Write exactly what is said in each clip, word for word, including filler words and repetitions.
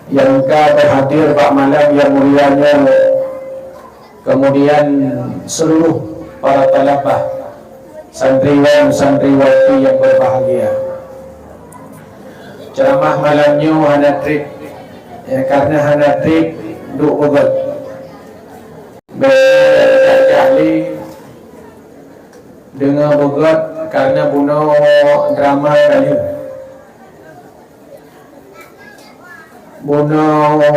Nyang ka berhadir bak malam yang mulia nyoe, kemudian seluruh para talabah, santriwan santriwati yang berbahagia. Ceramah malam nyoe hana treb, ya, karena hana treb duek beugöt. Bèk jali deungoe beugöt karena bunoe drama ka lheueh. Bunoe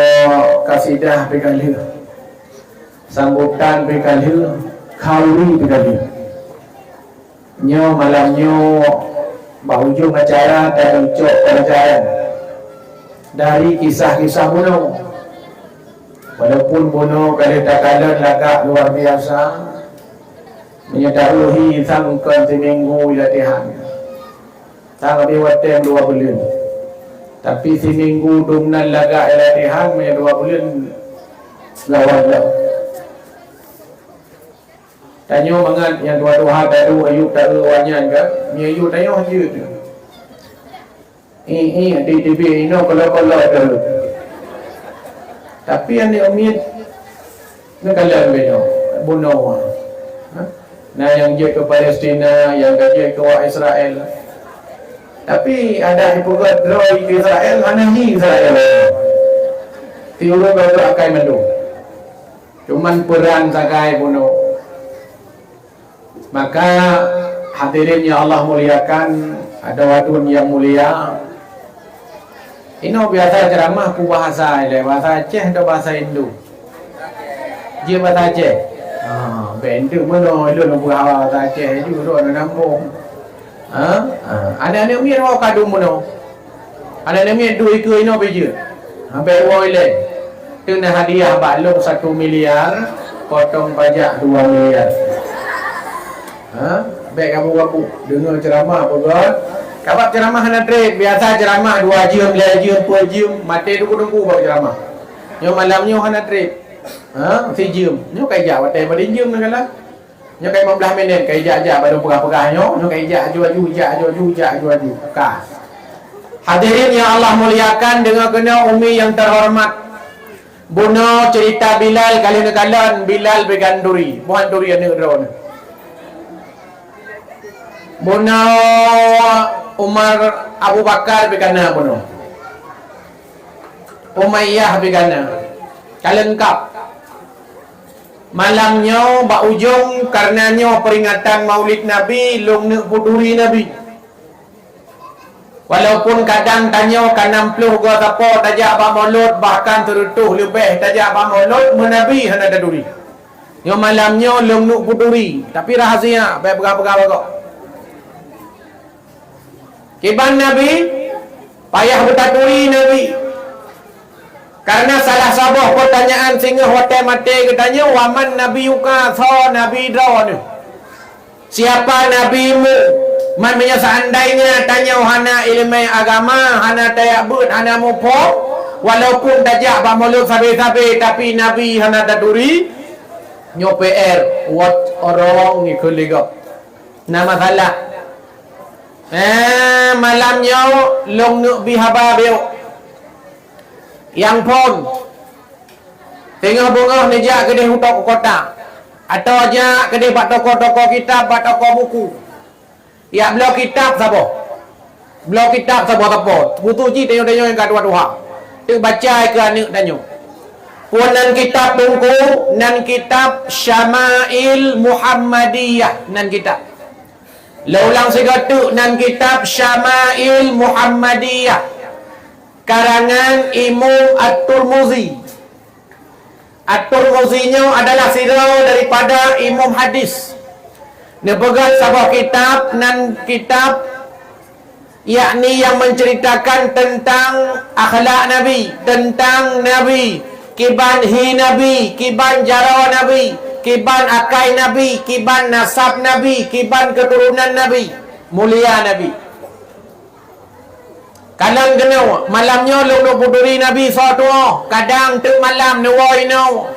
kasidah pih ka lheueh. Sambutan pih ka lheueh. Khauri pih ka lheueh. Nyoe malam nyoe bak ujong acara taduek cok pelajaran dari kisah-kisah bunoe. Walaupun bunoe ka lheueh takalon lagak luar biasa, meunyoe taruhi sang kon siminggu latihan. Sang habéh watèe dua buleuen. Tapi siminggu dum nan lagak latihan, meunyoe dua buleuen lawan lom. Tanyoe mangat nyang tuha-tuha taduek ayub taeu awaknyan ka, meunyoe tanyoe jeuet. Ih, ih, di T V inoe kolok-kolok tu. Tapi aneuk miet neukalon binoe, bunoe. Ha? Na nyang jeuet keu Palestina, nyang ka jeuet keu Israel. Tapi adak jipeugöt droe keu Israel, hana hi Israel. Ti ureueng ka akai mandum. Cuman peurang sagai bunoe. Maka, hadirin yang Allah muliakan, atau aduen yang mulia, inoe biasa ceramah peubahasa ilèe, bahasa Aceh atau bahasa Hindu? Jeuet bahasa Aceh. Ha, bèk enteuk meunoe, lôn peubahasa Aceh ju droe nyambông. Ha? Ha, aneuk-aneuk miet awak kadum meunoe. Aneuk-aneuk miet duek ikeue inoe pih jeuet. Sampai woe ilèe. Teuna hadiah bak lôn satu miliar, potong pajak dua miliar. Ha? Bèk gabu-gabu. Deungoe ceramah peugöt. Sabab ceramah hana treb. Biasa ceramah dua jeuem, lhèe jeuem, peuet jeuem. Maté teungku-teungku bak ceramah. Nyoe malam nyoe hana treb. Ha? Sijeuem. Nyoe kai jak watèe padum jeuem neukalon. Nyoe ka lima belas minit, ka ijak-jak baru peugah-peugah nyoe, nyoe ka ijak aju-aju, ijak aju-aju, ijak aju-aju. Ka. Hadirin yang Allah muliakan, deungoe keunoe umi yang terhormat. Bunoe cerita Bilal ka lheueh neukalon, Bilal pih kan turi. Bukan turi aneuk droeneuh. Bunoe Umar Abu Bakar pih ka na bunoe. Umayyah pih ka na. Ka leungkap. Malam nyoe bak ujong, kareuna nyoe peuringatan Maulid Nabi, lôn neuk peuturi Nabi. Walaupun kadang tanyoe ka nam ploh goe sapo tajak bak mulod, bahkan seureutôh leubeh tajak bak mulod, meunabi hana taturi. Nyoe malam nyoe lôn neuk peuturi, tapi rahsia, bèk peugah-peugah bak gob. Kiban Nabi, payah beutaturi Nabi. Karena salah saboh peutanyaan singoh watèe maté geutanyoe, "Wa man nabiyuka?" Soe nabi droeneuh? Siapa nabimu? Man meunyoe seandainya tanyoe hana ileumèe agama, hana tajak beuet, hana muphom, walaupun tajak bak mulod sabe-sabe, tapi nabi hana taturi, nyoe P R, what's wrong ngon keuligob. Na masalah. Eh, malam nyoe lôn neuk bi haba beuh. Nyang phôn. Teungoh beungoh neujak keudeh u toko kota. Atau jak keudeh bak toko-toko kitab, bak toko buku. Jak bloe kitab saboh. Bloe kitab saboh-saboh. Khusos jih tanyoe-tanyoe nyang ka tuha-tuha. Teuk baca keu aneuk tanyoe. Peue nan kitab teungku, nan kitab Syama'il Muhammadiyah, nan kitab. Lôn ulang sigoe teuk, nan kitab Syama'il Muhammadiyah, karangan Imam At-Tirmizi. At-Tirmizi nyoe adalah sidroe daripada imam hadis. Neupeugöt saboh kitab, nan kitab, yakni yang menceritakan tentang akhlak Nabi, tentang Nabi, kiban hi Nabi, kiban jaroe Nabi, kiban akai Nabi, kiban nasab Nabi, kiban keuturonan Nabi, mulia Nabi. Kalon keunoe, malam nyoe lôn neuk peuturi Nabi soe tuoh, kadang teuk malam neuwoe inoe.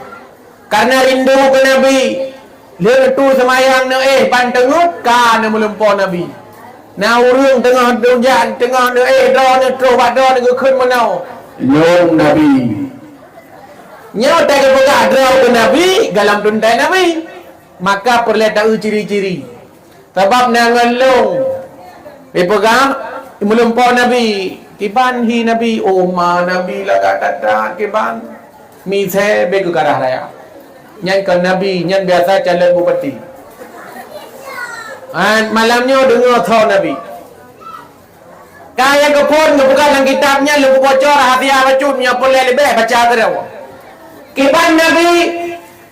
Kareuna rindu keu Nabi, lheueh tu seumayang neuéh ban teungeut ka neumeulumpoe Nabi. Na ureuëng teungoh dujak, teungoh neuéh droeneuh troh bak droeneuh geukheun meunoe, Lôn Nabi. Nyoe teupeugah droe keu Nabi, gohlom teuntèe Nabi. Maka peureulèe taeu ciri-ciri. Sabab na ngon lôn. Ipeugah, meulumpoe Nabi. Kiban hi Nabi, oma Nabi lagak that-that kiban. Misé bèk keu karah raya. Nyan kon Nabi, nyan biasa calon bupati. Ah, malam nyoe deungoe tho Nabi. Ka nyang geuphon geupeugah lam kitab nyan lôn peuboco rahsia bacut, meunyoe peureulèe leubèh baca keudroe. Kiban Nabi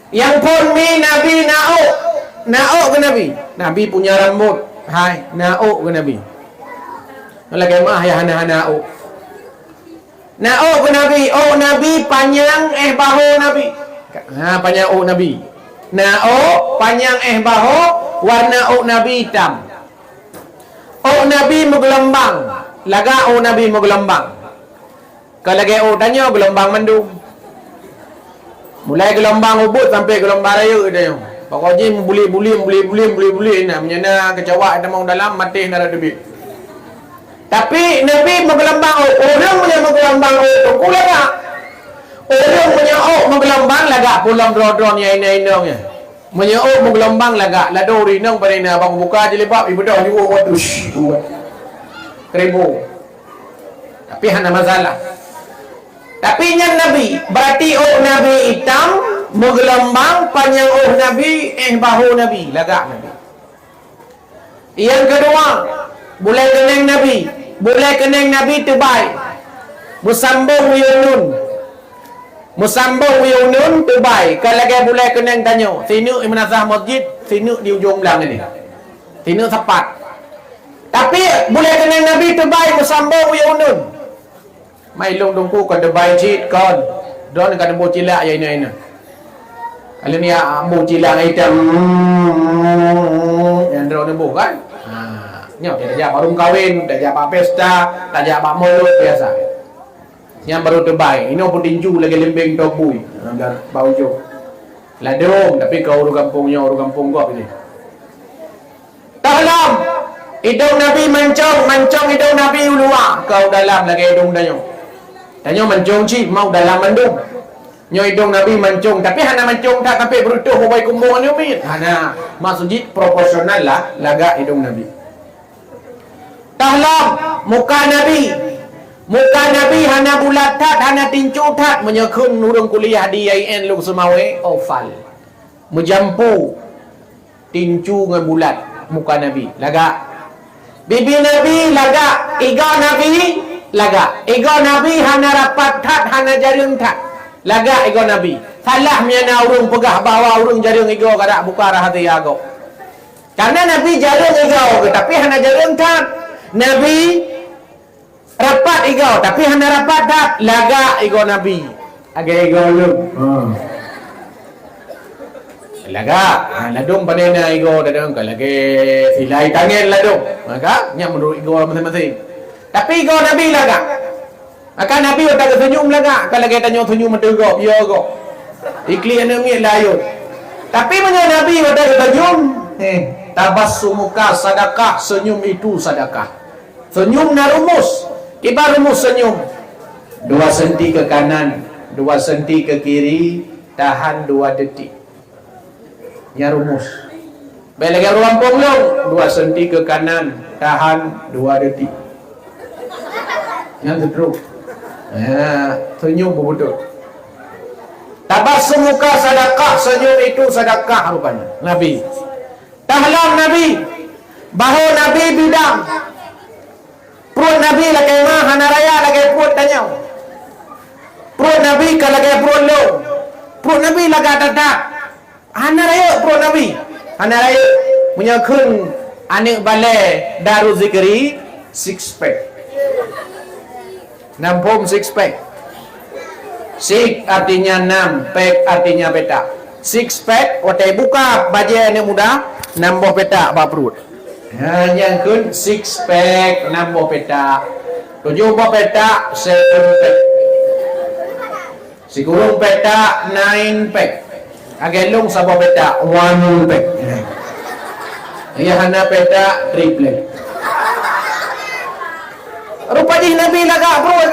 nyang phon mi Nabi na ôk, na ôk keu Nabi. Nabi punya rambut, hai, na ôk keu Nabi. Lagèe meuah nyang hana-hana ôk. Na ôk keu Nabi, ôk Nabi panyang éh bahô Nabi. Ha, panyang ôk Nabi. Na ôk panyang éh bahô, warna ôk Nabi itam. Ôk Nabi meugeulombang, lagak ôk Nabi meugeulombang. Ka lagèe ôk tanyoe geulombang mandum. Mulai geulombang ubit sampoe geulombang rayeuk tanyoe. Pokok jih meubulie-bulie, meubulie-bulie, meubulie-bulie na. Meunyoe na keucawak tamong dalam, maté na rot teubiet. Tapi Nabi meugeulombang ôk. Ureueng meunyoe meugeulombang ôk, teungku lagak. Ureueng meunyoe ôk meugeulombang lagak, pulang droe-droe nyang inong-inong nyan. Meunyoe ôk meugeulombang lagak, ladôm ureueng inong bak inan, bak buka jilbab, ibeudôh jiwoe, waduh, buet. Keribu. Tapi hana masalah. Tapi nyan Nabi, berarti ôk Nabi itam, meugeulombang, panyang ôk Nabi, éh bahô Nabi, lagak Nabi. Nyang keudua, bulèe keunèng Nabi. Bulèe keunèng Nabi teubai. Meusambong u yue uneuen. Meusambong u yue uneuen teubai. Ka lagèe bulèe keunèng tanyoe. Sineuk di meunasah masjid, sineuk di ujong blang ini. Sineuk sapat. Tapi bulèe keunèng Nabi teubai meusambong u yue uneuen. Mai lôn teungku kon teubai cit kon. Droeneuh ka neuboh cilak ya inoe-inoe. Kalau ni, ah, boh cilak itam, nyang droeneuh boh kan? Ha, nyoe tajak bak rhueng kawin, tajak bak pesta, tajak bak mulod biasa. Nyan baru teubai. Inoe peutinju lagèe leumbeng tobui. Ha, bak ujong. Ladôm, tapi keu ureueng gampông nyoe, ureueng gampông gob ini. Toh lom, idong Nabi mancong, mancong idong Nabi u luwa, keu u dalam lagèe idong tanyoe. Tanyoe mancong cit, ma u dalam mandum. Nyoe idong Nabi mancong, tapi hana mancong that sampoe beureutoh bak kumbong nyoe miet. Hana, maksud jih proporsional lah lagak idong Nabi. Toh lom, muka Nabi. Muka Nabi hana bulat that, hana tincu that. Meunyoe kheun ureueng kuliah di I A I N Lhokseumawe, ofal. Meujampu. Tincu ngon bulat muka Nabi, lagak. Bibi Nabi lagak, igoe Nabi lagak. Igoe Nabi hana rapat that, hana jareueng that. Lagak igoe Nabi. Salah meunyoe na ureueng peugah bahwa ureueng jareueng igoe, ka dak buka rahsia gob. Karena Nabi jareueng igoe, tapi hana jareueng that. Nabi rapat igoe, tapi hana rapat that, lagak igoe Nabi. Lagèe igoe lôn. Ha. Lagak. Ha, ladôm pane na igoe, ladôm ka lagèe silai tangen ladôm. Maka, nyan meunurot igoe maséng-maséng. Tapi igoe Nabi lagak. Maka Nabi watèe geuseunyum lagak, ka lagèe tanyoe seunyum ateueh gob, yo gob. Iklik aneuk miet layôt. Tapi meunyoe Nabi watèe geuseunyum, eh, tabassumuka sadaqah, senyum itu sedekah. Senyum na rumus. Kiban rumus senyum? Dua senti ke kanan, dua senti ke kiri, tahan dua detik. Nyan rumus. Bèk lagèe ureueng gampông lôn, dua senti ke kanan, tahan dua detik. Nyan stroke. Ya, senyum beutôi. Tabassumuka sadaqah, senyum itu sedekah rupanya. Nabi. Toh lom Nabi. Bahô Nabi bidang. Pruet Nabi lakèe ma, hana raya lagèe pruet tanyoe. Pruet Nabi ka lagèe pruet lôn. Pruet Nabi lagak that-that. Hana rayeuk pruet Nabi. Hana rayeuk. Meunyoe kheun aneuk balè Darul Zikri, six pack. Nam phom six pack. Six artinya nam, pack artinya petak. Six pack, watèe buka bajèe aneuk muda, nam boh petak bak pruet. Ha, nyang kheun six pack, nam boh petak. Tujoh boh petak, seven pack. Sikureueng petak, nine pack. Lagèe lôn saboh petak, one pack. Nyang hana petak, triplek. Rupa jih Nabi lagak pruet.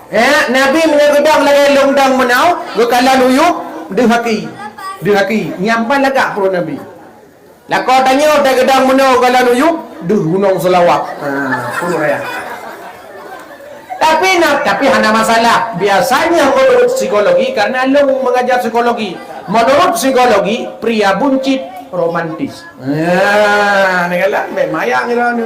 Eh, Nabi meunyoe geudong lagèe lôn dong meunoe, geukalon u yup, deuh aki. Deuh aki. Nyan ban lagak pruet Nabi. Lakoe tanyoe teugeudong meunoe geukalon u yup, deuh Gunong Seulawah. Ha, pruet raya. Tapi na, tapi hana masalah. Biasanya menurut psikologi, karena lôn mengajar psikologi. Menurut psikologi, pria buncit romantis. Nah, ni galak, bèk mayang kira ni.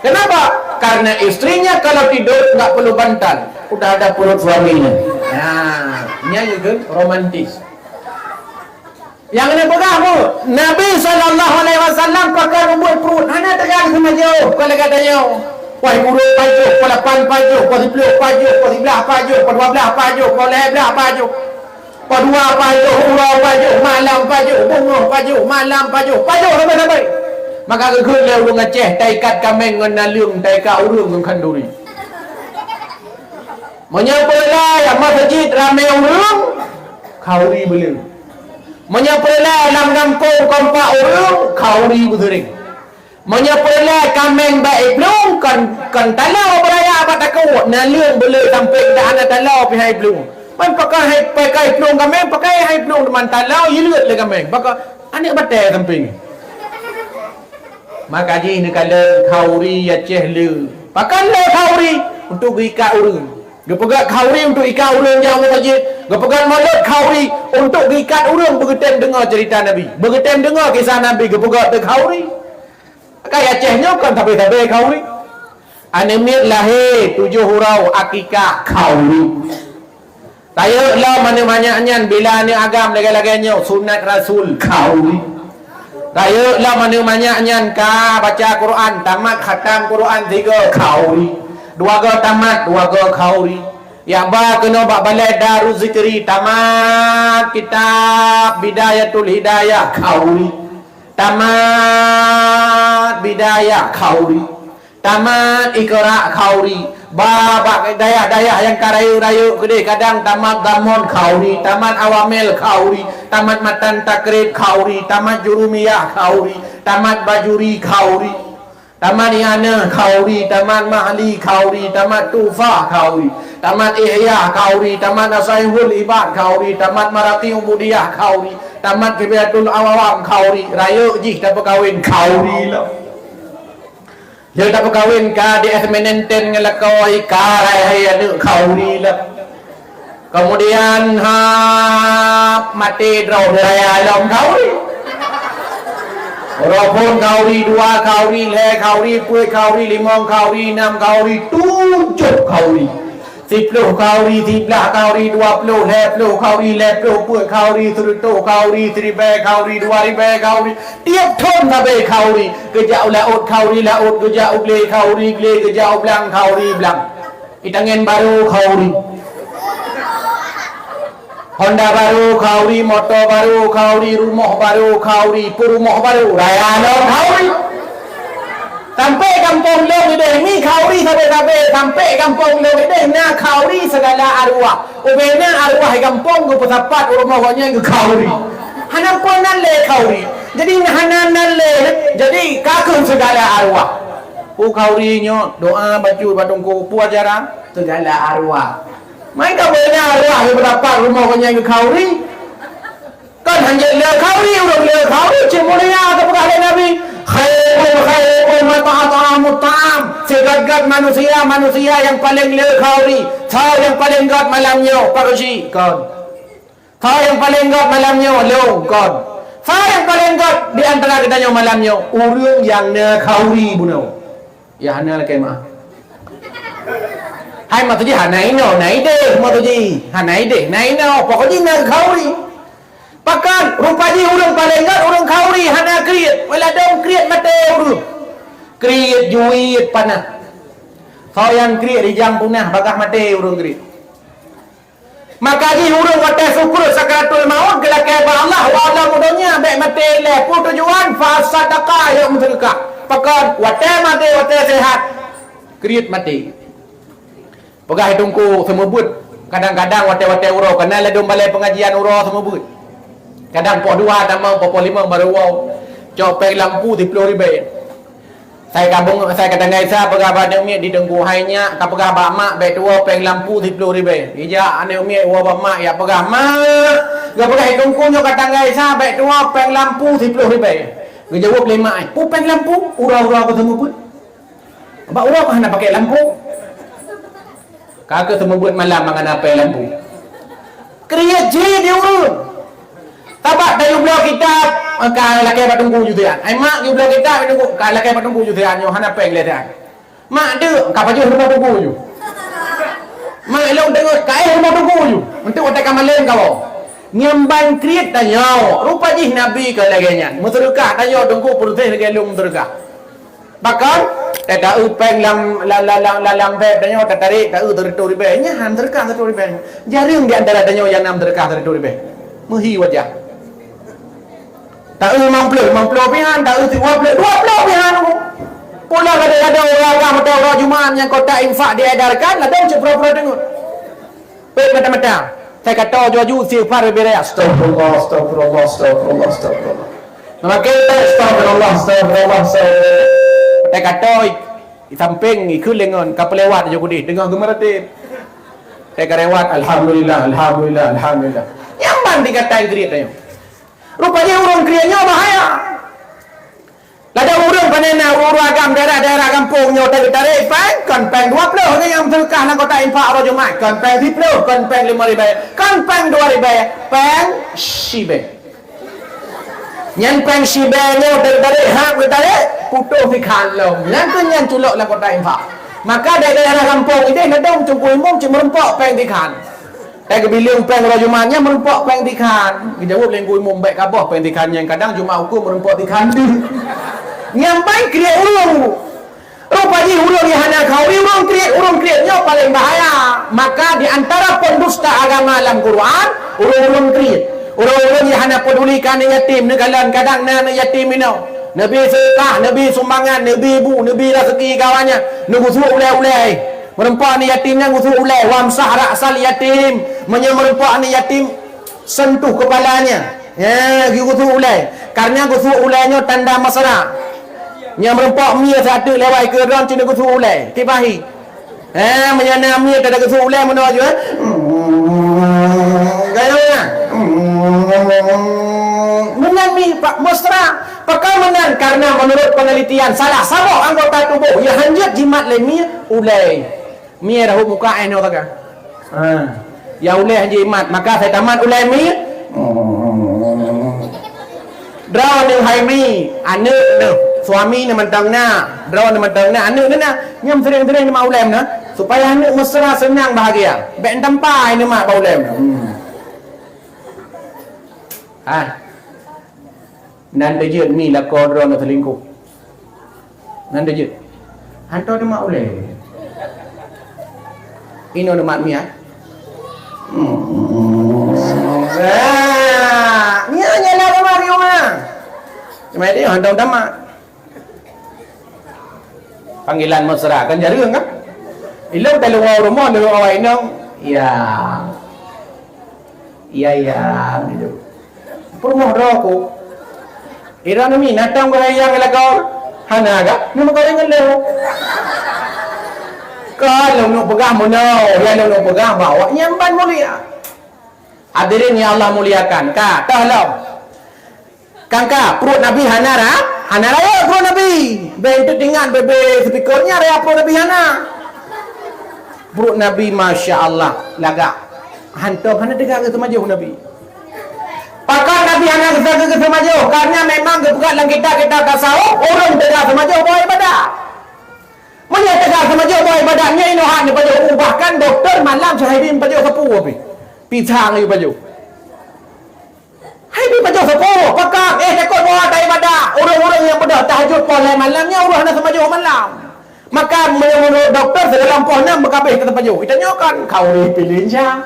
Kenapa? Karena istrinya kalau tidur nggak perlu bantal, udah ada perut suaminya. Nah, nyan itu romantis. Nyang keuneuk peugah bu, Nabi sallallahu alaihi wasallam pakon ubeut pruet, hana teuga keu majoh, kon lagèe tanyoe. Poh kureueng pajoh, poh lapan pajoh, poh siplôh pajoh, poh siblaih pajoh, poh dua blaih pajoh, poh lhèe blaih pajoh. Padua pajoh, uroe pajoh, malam pajoh, beungoh pajoh, malam pajoh, pajoh sabe-sabe. Maka geukheun lé ureueng Aceh, taikat kaméng ngon naleueng, taikat ureueng ngon khanduri. Meunyoe peureulèe lam masjid ramé ureueng, khanduri beuleueng. Meunyoe peureulèe lam gampông kompak ureueng, khanduri beuseuring. Meunyoe peureulèe kaméng bak iplueng, kon, kon taloe beuraya bak takot, naleueng beuleueng sampoe dak hana taloe pih han iplueng. Man pakon hai, pakon iplueng kaméng, pakon han iplueng teuma taloe, ileuet lé kaméng. Pakon aneuk batèe sampéng. Maka jih neukalon khanduri Aceh le. Pakon le khanduri? Untuk geuikat ureueng. Geupeugöt khanduri untuk ikat ureueng nyang u masjid. Geupeugöt mulod khanduri untuk geuikat ureueng beugeutem deungö cerita Nabi. Beugeutem deungö kisah Nabi geupeugöt teuk khanduri. Ka Aceh nyoe kon sabe-sabe khanduri. Aneuk miet lahé tujoh uroe akikah khanduri. Rayeuk lom aneuk manyak nyan bila aneuk agam lagèe-lagèe nyoe sunat Rasul khanduri. Rayeuk lom aneuk manyak nyan ka baca Quran tamat khatam Quran tiga khanduri. Dua go tamat, dua go khanduri. Nyang ba keunoe bak balai Darul Zikri tamat kitab Bidayatul Hidayah khanduri. Tamat Bidayah khanduri. Tamat Iqra khanduri. Ba bak dayah-dayah nyang ka rayeuk-rayeuk keudeh kadang tamat Dhamon khanduri, tamat Awamel khanduri, tamat Matan Takrib khanduri, tamat Jurumiyah khanduri, tamat Bajuri khanduri. Tamat I'anah khanduri, tamat Mahli khanduri, tamat Tuhfah khanduri, tamat Ihya khanduri, tamat Nasaihul Ibad khanduri, tamat Maraqi Ubudiyah khanduri, tamat Kifayatul Awam khanduri, rayeuk jih tapeukawen khanduri lom. Jeuet tapeukawen ka di es Menenten ngon lakoe ka rayeuk hai aneuk khanduri lom. Kemudian, ha, maté droe di raya lom khanduri. Uroe phon khanduri, dua khanduri, lhèe khanduri, peuet khanduri, limong khanduri, nam khanduri, tujoh khanduri. Siploh khanduri, siblaih khanduri, dua ploh, lhèe ploh khanduri, lhèe ploh peuet khanduri, sireutoh khanduri, siribèe khanduri, dua ribèe khanduri. Tiep thon sabe khanduri. Geujak u laôt khanduri laôt, geujak u glé khanduri glé, geujak u blang khanduri blang. Itangen barô khanduri. Honda barô khanduri, moto barô khanduri, rumoh barô khanduri, peurumoh barô, raya lom khanduri. Sampoe gampông lôn ideh mi khanduri sabe-sabe, sampoe gampông lôn ideh na khanduri sigala arwah. Ubena arwah gampông geupeusapat u rumoh gobnyan geukhanduri. Hana pun nan lé khanduri. Jadi hana nan lé, jadi ka kheun sigala arwah. Peue khanduri nyoe, doa bacut bak teungku, peue ajaran? Sigala arwah. Maka beu na arwah geupeurapat rumoh gobnyan geukhanduri. Kon hanjeuet le khanduri, ureueng le khanduri, cit mulia geupeugah lé Nabi, "Khairukum khairukum man at'amahut tha'am." Sigöt-göt manusia, manusia nyang paleng le khanduri. Soe nyang paleng göt malam nyoe? Pak Rusyid, kon. Soe nyang paleng göt malam nyoe? Lôn, kon. Soe nyang paleng göt di antara geutanyoe malam nyoe? Ureueng nyang na khanduri bunoe. Ya, hana lakèe meu'ah. Hai, maksud jih hana inoe, na ideh, maksud jih. Hana ideh, na inoe, pokok jih na khanduri. Pakon, rupa jih ureueng paleng göt, ureueng khanduri, hana kriet. Wala dong kriet maté ureueng. Kriet juet panah. Soe nyang kriet rijang punah, bagaih maté ureueng kriet. Maka jih ureueng watèe sukut sakaratul maut geulakèe bak Allah, "Wah, lôn u donya bèk maté ilèe." Peue tujuan? Fa saddaqa, ya, meuseudeukah. Pakon? Watèe maté, watèe seuhat. Kriet maté. Peugah teungku seumeubeuet. Kadang-kadang watèe-watèe uroe, kana ladôm balai pengajian uroe seumeubeuet. Kadang poh dua tamong, poh, poh limong barô woe. Cok péng lampu siploh ribèe. Sai ka beungoh, sai ka tanggai sa peugah bak aneuk miet di teungku, "Hai nyak, ka peugah bak mak bèk tuwoe pèng lampu siploh ribèe." Ijak aneuk miet woe bak mak, jak peugah, "Mak, geupeugah di teungku nyoe ka tanggai sa bèk tuwoe pèng lampu siploh ribèe." Geujaweueb lé mak, "Peue pèng lampu? Uroe-uroe keu seumeubeuet. Bak uroe ka hana pakèk lampu." Ka keuh seumeubeuet malam mangat na pèng lampu. Kriet jih di ureueng. Sabab tayue bloe kitab, ka lakèe bak teungku ju siat. Hai mak, yue bloe kitab, teungku, ka lakèe bak teungku ju siat, nyoe hana pèng lé siat. Mak, deuk, ka pajoh rumoh teungku ju. Mak, ilôn deungon, ka éh rumoh teungku ju. Untuk watèe ka malém ka woe. Nyan ban kriet tanyoe. Rupa jih Nabi ka lagèe nyan. Meuseudeukah tanyoe teungku, peureuséh lagèe lôn meuseudeukah. Bahkan, ta-, ta-eu pèng lam, lam, lam, lam, lam, lam bèb tanyoe, tatarek, ta-eu sireutoh ribèe. Nyan han seudeukah sireutoh ribèe. Jareueng di antara tanyoe nyang na seudeukah sireutoh ribèe. Meuhi wajah. Ta-eu limong ploh, limong ploh pih han, ta-eu dua ploh, dua ploh pih han. Pulang ada-ada orang agam atau orang Jumat nyang kotak infak diedarkan, ladôm cit pura-pura deungon. Peuet mata-mata. Sai ka toe ju-aju istighfar beu-beu raya. Astagfirullah, astagfirullah, astagfirullah, astagfirullah. Meumakai astagfirullah, astagfirullah, astagfirullah. Sai ka toe i sampéng, ikheun lé ngon, ka peulewat ju keudeh, teungoh geumeuratéb. Sai ka lewat, alhamdulillah, alhamdulillah, alhamdulillah. Nyan ban dikatakan kriet tanyoe. Rupajih ureueng kriet nyoe bahaya. Ladôm ureueng pane na ureueng agam daerah-daerah gampông nyoe tarek-tarek pèng, kon pèng dua ploh nyan nyang seudeukah lam kotak infak uroe Jumat, kon pèng siploh, kon pèng limong ribèe, kon pèng dua ribèe, pèng sibèe. Nyan pèng sibèe nyoe tarek-tarek, hak geutarek, putôh sikhan lom. Nyan keuh nyan culok lam kotak infak. Maka daerah-daerah gampông idéh ladôm teungku imum cit meurumpok pèng sikhan. Eh, geubiléng pèng uroe Jumat nyan meurumpok pèng sikhan. Geujaweueb lé teungku imum, "Bèk kaboh pèng sikhan nyan, kadang Jumat ukeue meurumpok sikhan deuh." Nyan ban kriet ureueng. Rupajih ureueng nyang hana khauri, ureueng kriet, ureueng kriet nyoe paleng bahaya. Maka di antara pendusta agama lam Quran, ureueng-ureueng kriet. Ureueng-ureueng nyang hana peuduli keu aneuk yatim, neukalon kadang na aneuk yatim inoe. Neubi seudeukah, neubi sumbangan, neubi bu, neubi raseuki keu awaknyan, neugusok ulèe-ulèe. Meurumpok aneuk yatim nyan gusok ulèe, wamsah ra'sal yatim. Meunyoe meurumpok aneuk yatim, sentuh kepalanya. Ya, geugusok ulèe. Karena gusok ulèe nyoe tanda mesra. Nyang meurumpok mie sateuk lewat ikeue droe cit gusok ulèe. Tiep ahi. Eh, meunyoe na mie tanda gusok ulèe meunoe ju, eh. Gaya. Meunan mie, Pak, mesra. Pakon meunan? Karena menurut penelitian, salah saboh anggota tubuh nyang hanjeuet jimat lé mie, ulèe. Mie rahot muka eh nyoe saga. Ha. Ya ulèe jimat, maka sai tamat ulèe mie. Droeneuh hai mie, aneuk neuh, suami neuh mantong na, droeneuh mantong na, aneuk neuh na. Nyan sering-sering neumat ulèe neuh, supaya aneuk mesra, seunang, bahagia. Bèk tampa neumat bak ulèe neuh. Hmm. Ha. Nan teujeuet mi lakoe droeneuh selingkuh. Nan teujeuet. Hantom neumat ulèe. Inoe neumat miet. Hmm. Ah, nyan nyang na teuma di rumoh. Cuma dia hantom tamat. Panggilan mesra kan jareueng kan? Ilong taluwa rumoh, leuwah awak inong. Ya. Ya, ya, gitu. Peurumoh droe ku. Ira nami natang beurayang lakoe. Hana ga? Nyoe meukawen ngon lé. Ka lôn neuk peugah meunoe, ya lôn neuk peugah bahwa nyang ban mulia. Hadirin yang Allah muliakan, ka, toh lom. Kan ka, pruet Nabi hana ra-, hana rayeuk pruet Nabi. Bèk teuingat bèbè speaker nyan raya pruet Nabi hana. Pruet Nabi, masya Allah, lagak. Hantom hana teuga geuseumajoh Nabi. Pakon Nabi hana teuga geuseumajoh? Karena memang geupeugah lam kitab-kitab tasawuf, ureueng teuga seumajoh boh ibadat. Meunyoe teuga seumajoh boh ibadat nyan inoe hana neupajoh, bahkan dokto malam seuhari neupajoh sapeue pih. Pisang neupajoh. Hai, neupajoh sapeue, pakon, eh, takot boh ata ibadat. Ureueng-ureueng nyang beudôh tahajud poh lhèe malam nyan ureueng hana seumajoh malam. Maka, meunurot dokto, sidalam poh nyan meukabeh teupajoh. Geutanyoe kan, khauri pih lincah.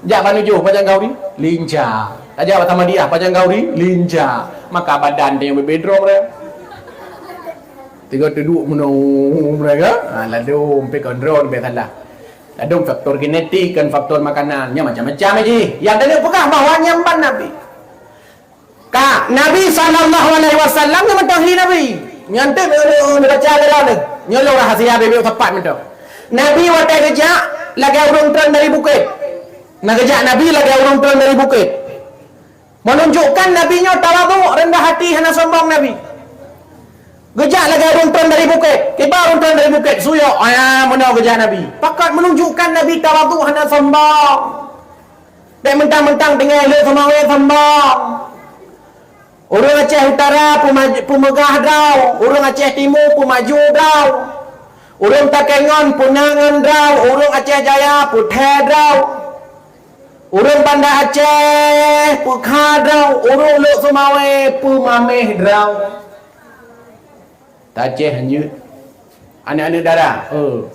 Jak Banu Joh, pajan khauri? Lincah. Tajak bak Samadiyah, pajan khauri? Lincah. Maka badan tanyoe beubaih droe. Tiga teuduek meunoe mereka. Ha, ladôm pih kon droe bèk salah. Ladôm faktor genetik, kan faktor makanan. Nyan macam-macam jih. Nyang tanyoe peugah bahwa nyan ban Nabi. Ka, Nabi sallallahu alaihi wasallam nyan meutohi Nabi. Nyan teuh neubaca lé droeneuh. Nyoe lôn rahsia beu-beu tepat mantong. Nabi watée geujak lagée ureuëng treun dari bukét. Na geujak Nabi lagée ureuëng treun dari bukét. Menunjukkan Nabi nyoe tawadhu, rendah hati, hana sombong Nabi. Geujak lagée ureuëng treun dari bukét. Kiban ureuëng treun dari bukét, suyok, aya meunoe geujak Nabi. Pakat menunjukkan Nabi tawadhu, hana sombong. Bék mentang-mentang tinggai lé seumawé sombong. Ureuëng Aceh Utara peumaj-, peumeugah droe, ureuëng Aceh Timu peumaju droe, ureuëng Takengon peunangan droe, ureuëng Aceh Jaya peuthée droe, ureuëng Banda Aceh peukha droe, ureuëng Lhokseumawe peumaméh droe. Taceh hanjeuet. Aneuk-aneuk dara, oh.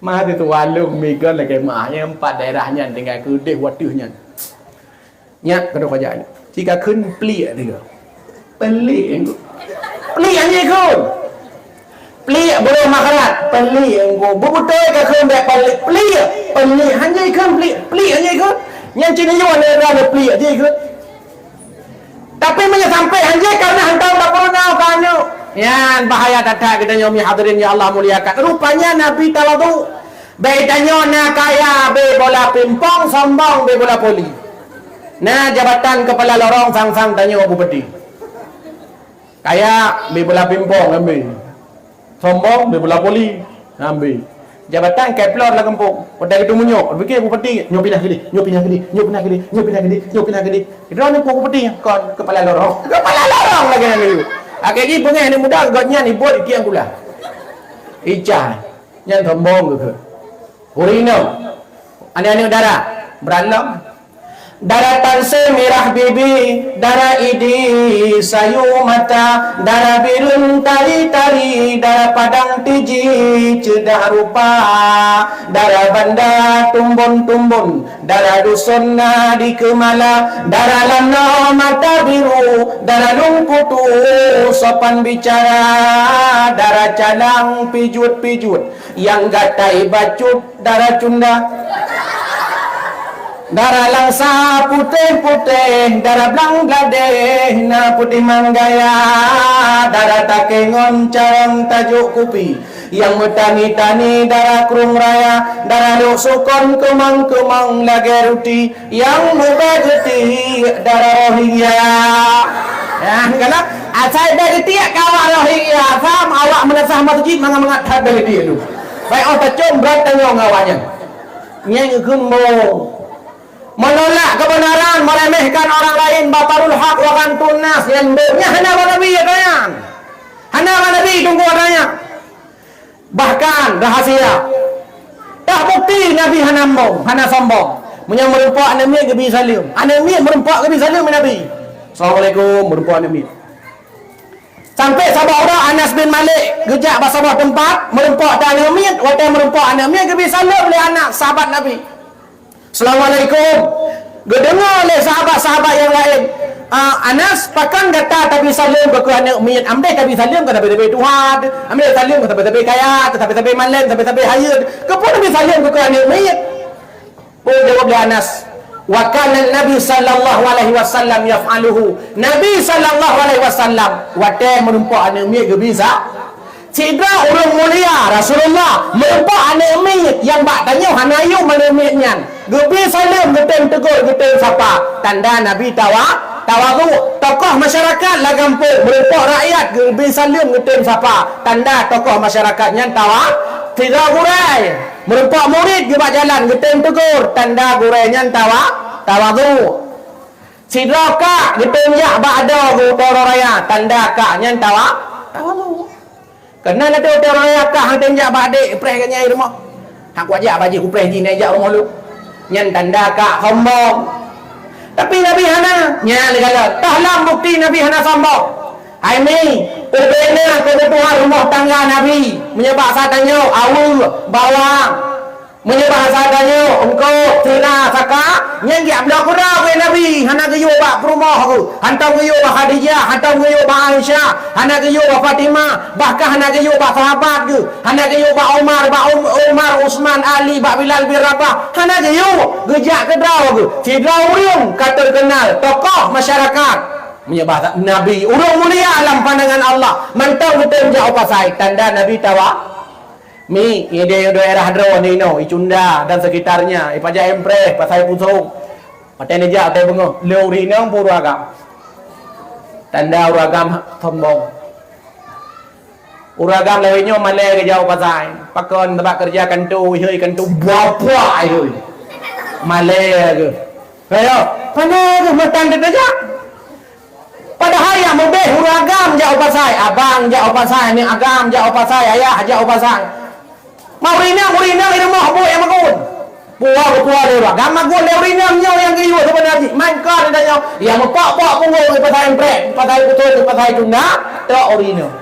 Mah teutualong migon lagée mah nyang empat daerah nyan tinggai keudeh wateuh nyan. Nyak keunoe kajak nyoe. Cika kheun pliek tiga. Pelik engko. Pliek hanya ikheun. Pliek burung makarat. Pelik engko. Beutôi ka kheun bék pelik. Pliek. Pelik hanya ikheun pliek. Pliek hanya ikheun. Nyang cina nyoe ada ada pliek je ikheun. Tapi meunyoe sampai hanya karena hantom tapeurunoe ka nyoe. Nyan bahaya that-that geutanyoe mi hadirin ya Allah muliakan. Rupanya Nabi tawadhu. Bék tanyoe na kaya beu bola pimpong, sombong beu bola voli. Na jabatan keupala lorong sang-sang tanyoe bupati. Kaya beu bola pimpong ambil. Sombong beu bola voli ambil. Jabatan keplor lam gampông. Watée geutanyoe meunyoe, pikir bupati, nyoe pinah keudeh, nyoe pinah keudeh, nyoe pinah keudeh, nyoe pinah keudeh, nyoe pinah keudeh. Droeneuh bupati kon keupala lorong. Keupala lorong lagée nyan. Akhé jih beungéh aneuk muda gobnyan ibuet itiek pula. Icah. Nyan sombong keuh. Ureuëng inong, aneuk-aneuk dara, brat lom. Dara Tansé mirah bibi, dara Idi sayu mata, dara Bireuen tari-tari, dara Padang Tiji ceudah rupa, dara Banda tumbon-tumbon, dara duson na di Keumala, dara Lanoe mata biru, dara Lungkutu sopan bicara, dara Calang pijuet-pijuet, nyang gatai bacut dara Cunda. Dara Langsa putéh-putéh, dara Blang Bladeh na putéh manggaya, dara Takengon carông tajok kupi, nyang meutani-tani dara Krueng Raya, dara Lhoksukon keumang-keumang lagée ruti, nyang meuba geutiek dara Rohingya. Nah, kana asai ba geutiek ka awak Rohingya, sam awak meunasah meuseujid mangat-mangat that ba geutiek tu. Baik, oh tacom brat tanyoe ngon awak nyan. Nyang ikheun boh. Menolak kebenaran, meremehkan orang lain, batarul haq wa ghamtun nas, nyan boh. Nyan hana bak Nabi ya kalian. Hana bak Nabi tunggu adanya. Bahkan rahasia. Tak bukti Nabi hana sombong, hana sombong. Meunyoe meureumpok aneuk miet geubi saleuem. Aneuk miet meureumpok geubi saleuem Nabi. Assalamualaikum, meureumpok aneuk miet. Sampai saboh uroe Anas bin Malik geujak bak saboh teumpat, meureumpok aneuk miet, watée meureumpok aneuk miet geubi saleuem lé anak sahabat Nabi. Assalamualaikum. Geudeungoe lé sahabat-sahabat nyang laén, "Ah, Anas, pakon gata tabi saleuem keu aneuk miet? Amdeh tabi saleuem keu sabe-sabe tuha, amdeh saleuem keu sabe-sabe kaya, keu sabe-sabe malém, sabe-sabe hayeue. Keupeue tabi saleuem keu aneuk miet?" Oh, jaweueb lé Anas, "Wa kana Nabi sallallahu alaihi wasallam yaf'aluhu." Nabi sallallahu alaihi wasallam watée meureumpok aneuk miet geubi sa-, Sidroe ureuëng mulia Rasulullah meureumpok aneuk miet nyang bak tanyoe hana yum aneuk miet nyan. Geubi saleuem, geutem teugor, geutem sapa. Tanda Nabi tawa-, tawadhu. Tokoh masyarakat lam gampông meureumpok rakyat geubi saleuem, geutem sapa. Tanda tokoh masyarakat nyan tawa-, sidroe gurée meureumpok murit geuh bak jalan geutem teugor. Tanda gurée nyan tawa-, tawadhu. Sidroe kak geutem jak bak adoe geuh uroe raya. Tanda kak nyan tawa-, tawadhu. Keunan ateueh uroe raya kah han tem jak bak adék, preh geuh nyan i rumoh. Hak kuat jak bajée kupreh jih nyan jak rumoh lôn. Nyan tanda kak sombong. Tapi Nabi hana. Nyan lé galak. Toh lam bukti Nabi hana sombong. Hai mi, ubena keubutuhan rumoh tangga Nabi. Meunyoe bak satanyoe, aweue, bawang. Meunyoe bahasa tanyoe, eungkôt, sila, saka, nyan geujak bloe keudroe keu Nabi, hana geuyue bak peurumoh geuh, hantom geuyue bak Khadijah, hantom geuyue bak Aisyah, hana geuyue bak Fatimah, bahkan hana geuyue bak sahabat geuh, hana geuyue bak Umar, bak Um-, Umar, Utsman, Ali, bak Bilal bin Rabah, hana geuyue, geujak keudroe geuh, sidroe ureuëng ka teukeunal, tokoh masyarakat. Meunyoe bahasa Nabi, ureuëng mulia lam pandangan Allah, mantong geutem jak u pasai, tanda Nabi tawa. Mi, di daerah droe nyoe, Icunda dan sekitarnya, ipajak empreh, Pasai Pusong. Watée neujak watée beungoh, lé ureuëng inong pun ureuëng agam. Tanda ureuëng agam sombong. Ureuëng agam lawét nyoe malée geujak u pasai. Pakon, sabab keureuja kantô, ihôi kantô, buah-buah ihôi. Malée geuh. Ayo, malée geuh meutan teuh jak. Padahai nyang meubeh ureuëng agam jak u pasai, abang jak u pasai, aneuk agam jak u pasai, ayah jak u pasai. Ma ureuëng inong, ureuëng inong di rumoh buet nyang makun. Puwoe geupuwoe lé ureuëng agam, makun lé ureuëng inong nyoe nyang geuyue seubeuna jih. Mangka tanyoe, nyang meupok-pok punggong di Pasai Empreh, Pasai Pusong, di Pasai Icunda, trok ureuëng inong.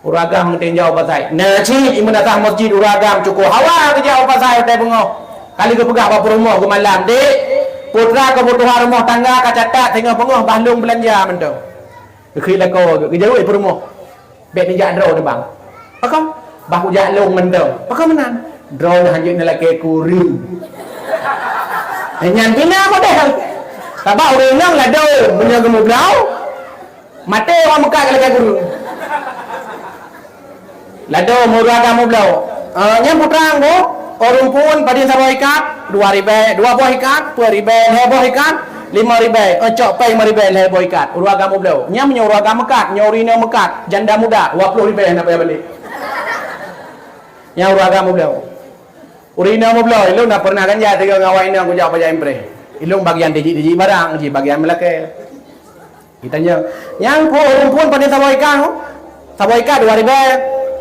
Ureuëng agam geutem jak u pasai. Na cit imeun atah masjid ureuëng agam cukôp hawa geujak u pasai watée beungoh. Kali geupeugah bak peurumoh geumalam, "Dek, putra keubutuhan rumoh tangga kacatat singoh beungoh bah lôn beulanja mantong." Geukheun lakoe geuh, geujaweueb peurumoh, "Bék neujak droe neubang." "Pakon?" "Bah kujak lôn mantong." "Pakon meunan?" "Droeneuh hanjeuet neulakée kureueng." Nyan pih na model. Sabab ureuëng inong ladôm meunyoe geumubloe, maté awak meukat ka lagée guru. Ladôm ureuëng agam mubloe. Eh, nyan putra ngku, ureuëng phon padum saboh ikat, dua ribée, dua boh ikat, peuet ribée, lhée boh ikat, lima ribée, eh, cok péng lima ribée, lhée boh ikat. Ureuëng agam mubloe. Nyan meunyoe ureuëng agam meukat, nyoe ureuëng inong meukat, janda muda, dua ploh ribée na payah balek. Nyan ureuëng agam mubloe. Ureuëng inong meubloe, ilôn na pernah kan jak sigoe ngon awak inong kujak pajak impreh. Ilôn bagian tijik-tijik barang, jih bagian meulakée. Geutanyong, "Nyang phon, ureuëng phon padum saboh ikat?" "Saboh ikat dua ribée,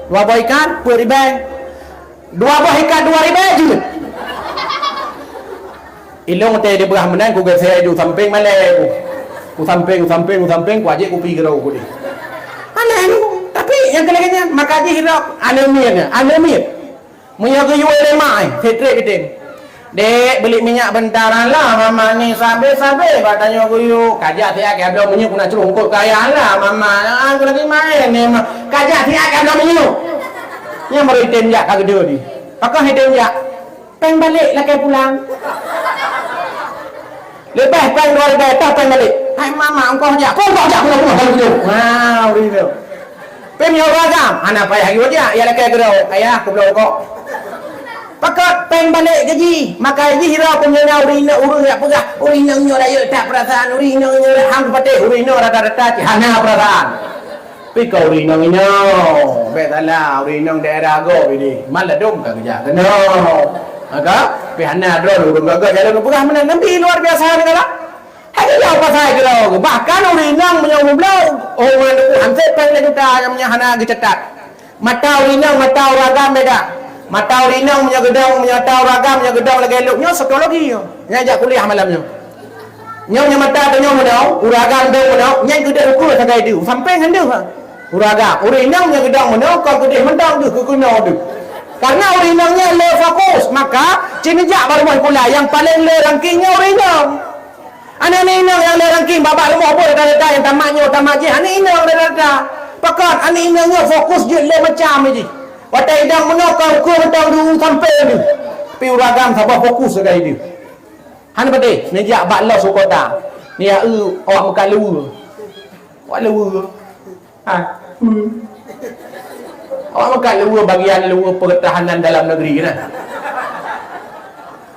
dua boh ikat peuet ribée." "Dua boh ikat dua ribée jeuet?" Ilôn teuh dipeugah meunan, kugeusée ju sampéng malée ku. Kusampéng, kusampéng, kusampéng, kuajék kupi keudroe ku deh. Aneh, tapi nyang keu lagée nyan, maka jih irok aneuk miet, aneuk miet. Meunyoe geuyue lé mak, eh, treb-treb geutem. "Dek, beli minyak bentara lah, mama ni sabe-sabe bak tanyoe geuyue." "Kajak siat keu abloe meunyoe keuneuk curông kot kaya lah, mama. Ah, keuneuk maén ni, ma." "Kajak siat keu abloe meunyoe." Nyan baru item jak ka geude di. Pakon item jak? "Péng balek lakée pulang." Leubeh péng dua ribée, toh péng balek. "Hai mama, ongkoh jak." "Kok ongkoh jak?" "Pulang, pulang, pulang, pulang." Wah, ureuëng tu. Pih meunyoe ureuëng agam, hana payah geuyue jak, ya lakée keudroe, "Ayah, kubloe rukok." Pakon péng balek gaji, maka jih ira peunyoe na ureuëng inong, ureuëng jak peugah, "Ureuëng inong nyoe rayeuk that peurasaan, ureuëng inong nyoe han patéh, ureuëng inong rata-rata cit hana peurasaan." Pih keu ureuëng inong-inong, bék salah, ureuëng inong daerah gob ini, maladum ka geujak keunoe. Maka, pih hana droe ureuëng gagah jalan peugah meunan, Nabi luar biasa neugala. Hai geujak u pasai keudroe, bahkan ureuëng inong meunyoe meubloe, oh, ngon duku hansét péng lhée juta nyang meunyoe hana geucatat. Mata ureuëng inong, mata ureuëng agam beda. Mata ureuëng inong meunyoe geudong, meunyoe mata ureuëng agam meunyoe geudong lagée lôn, nyoe psikologi nyoe. Nyan jak kuliah malam nyoe. Nyoe meunyoe mata tanyoe meunoe, ureuëng agam dong meunoe, nyan keudeh ukeue sagai deuh, sampéng ngon deuh. Ureuëng agam, ureuëng inong meunyoe geudong meunoe, kon keudeh mantong deuh, keu keunoe deuh. Karena ureuëng inong nyan le fokus, maka ci neujak bak rumoh sikula nyang paleng le ranking nyoe ureuëng inong. Aneuk-aneuk inong nyang le ranking bak-bak rumoh beuet rata-rata nyang tamat nyoe tamat jih aneuk inong rata-rata. Pakon aneuk inong nyoe fokus jeuet le macam jih. Watée idong meunoe ka ukeue mantong deuh sampéng deuh. Tapi ureuëng agam saboh fokus sagai deuh. Hana patéh, neujak bak los u kota. Neujak eu awak meukat luweue. Awak luweue. Ha. Hmm. Awak meukat luweue bagian luweue pertahanan dalam negeri na.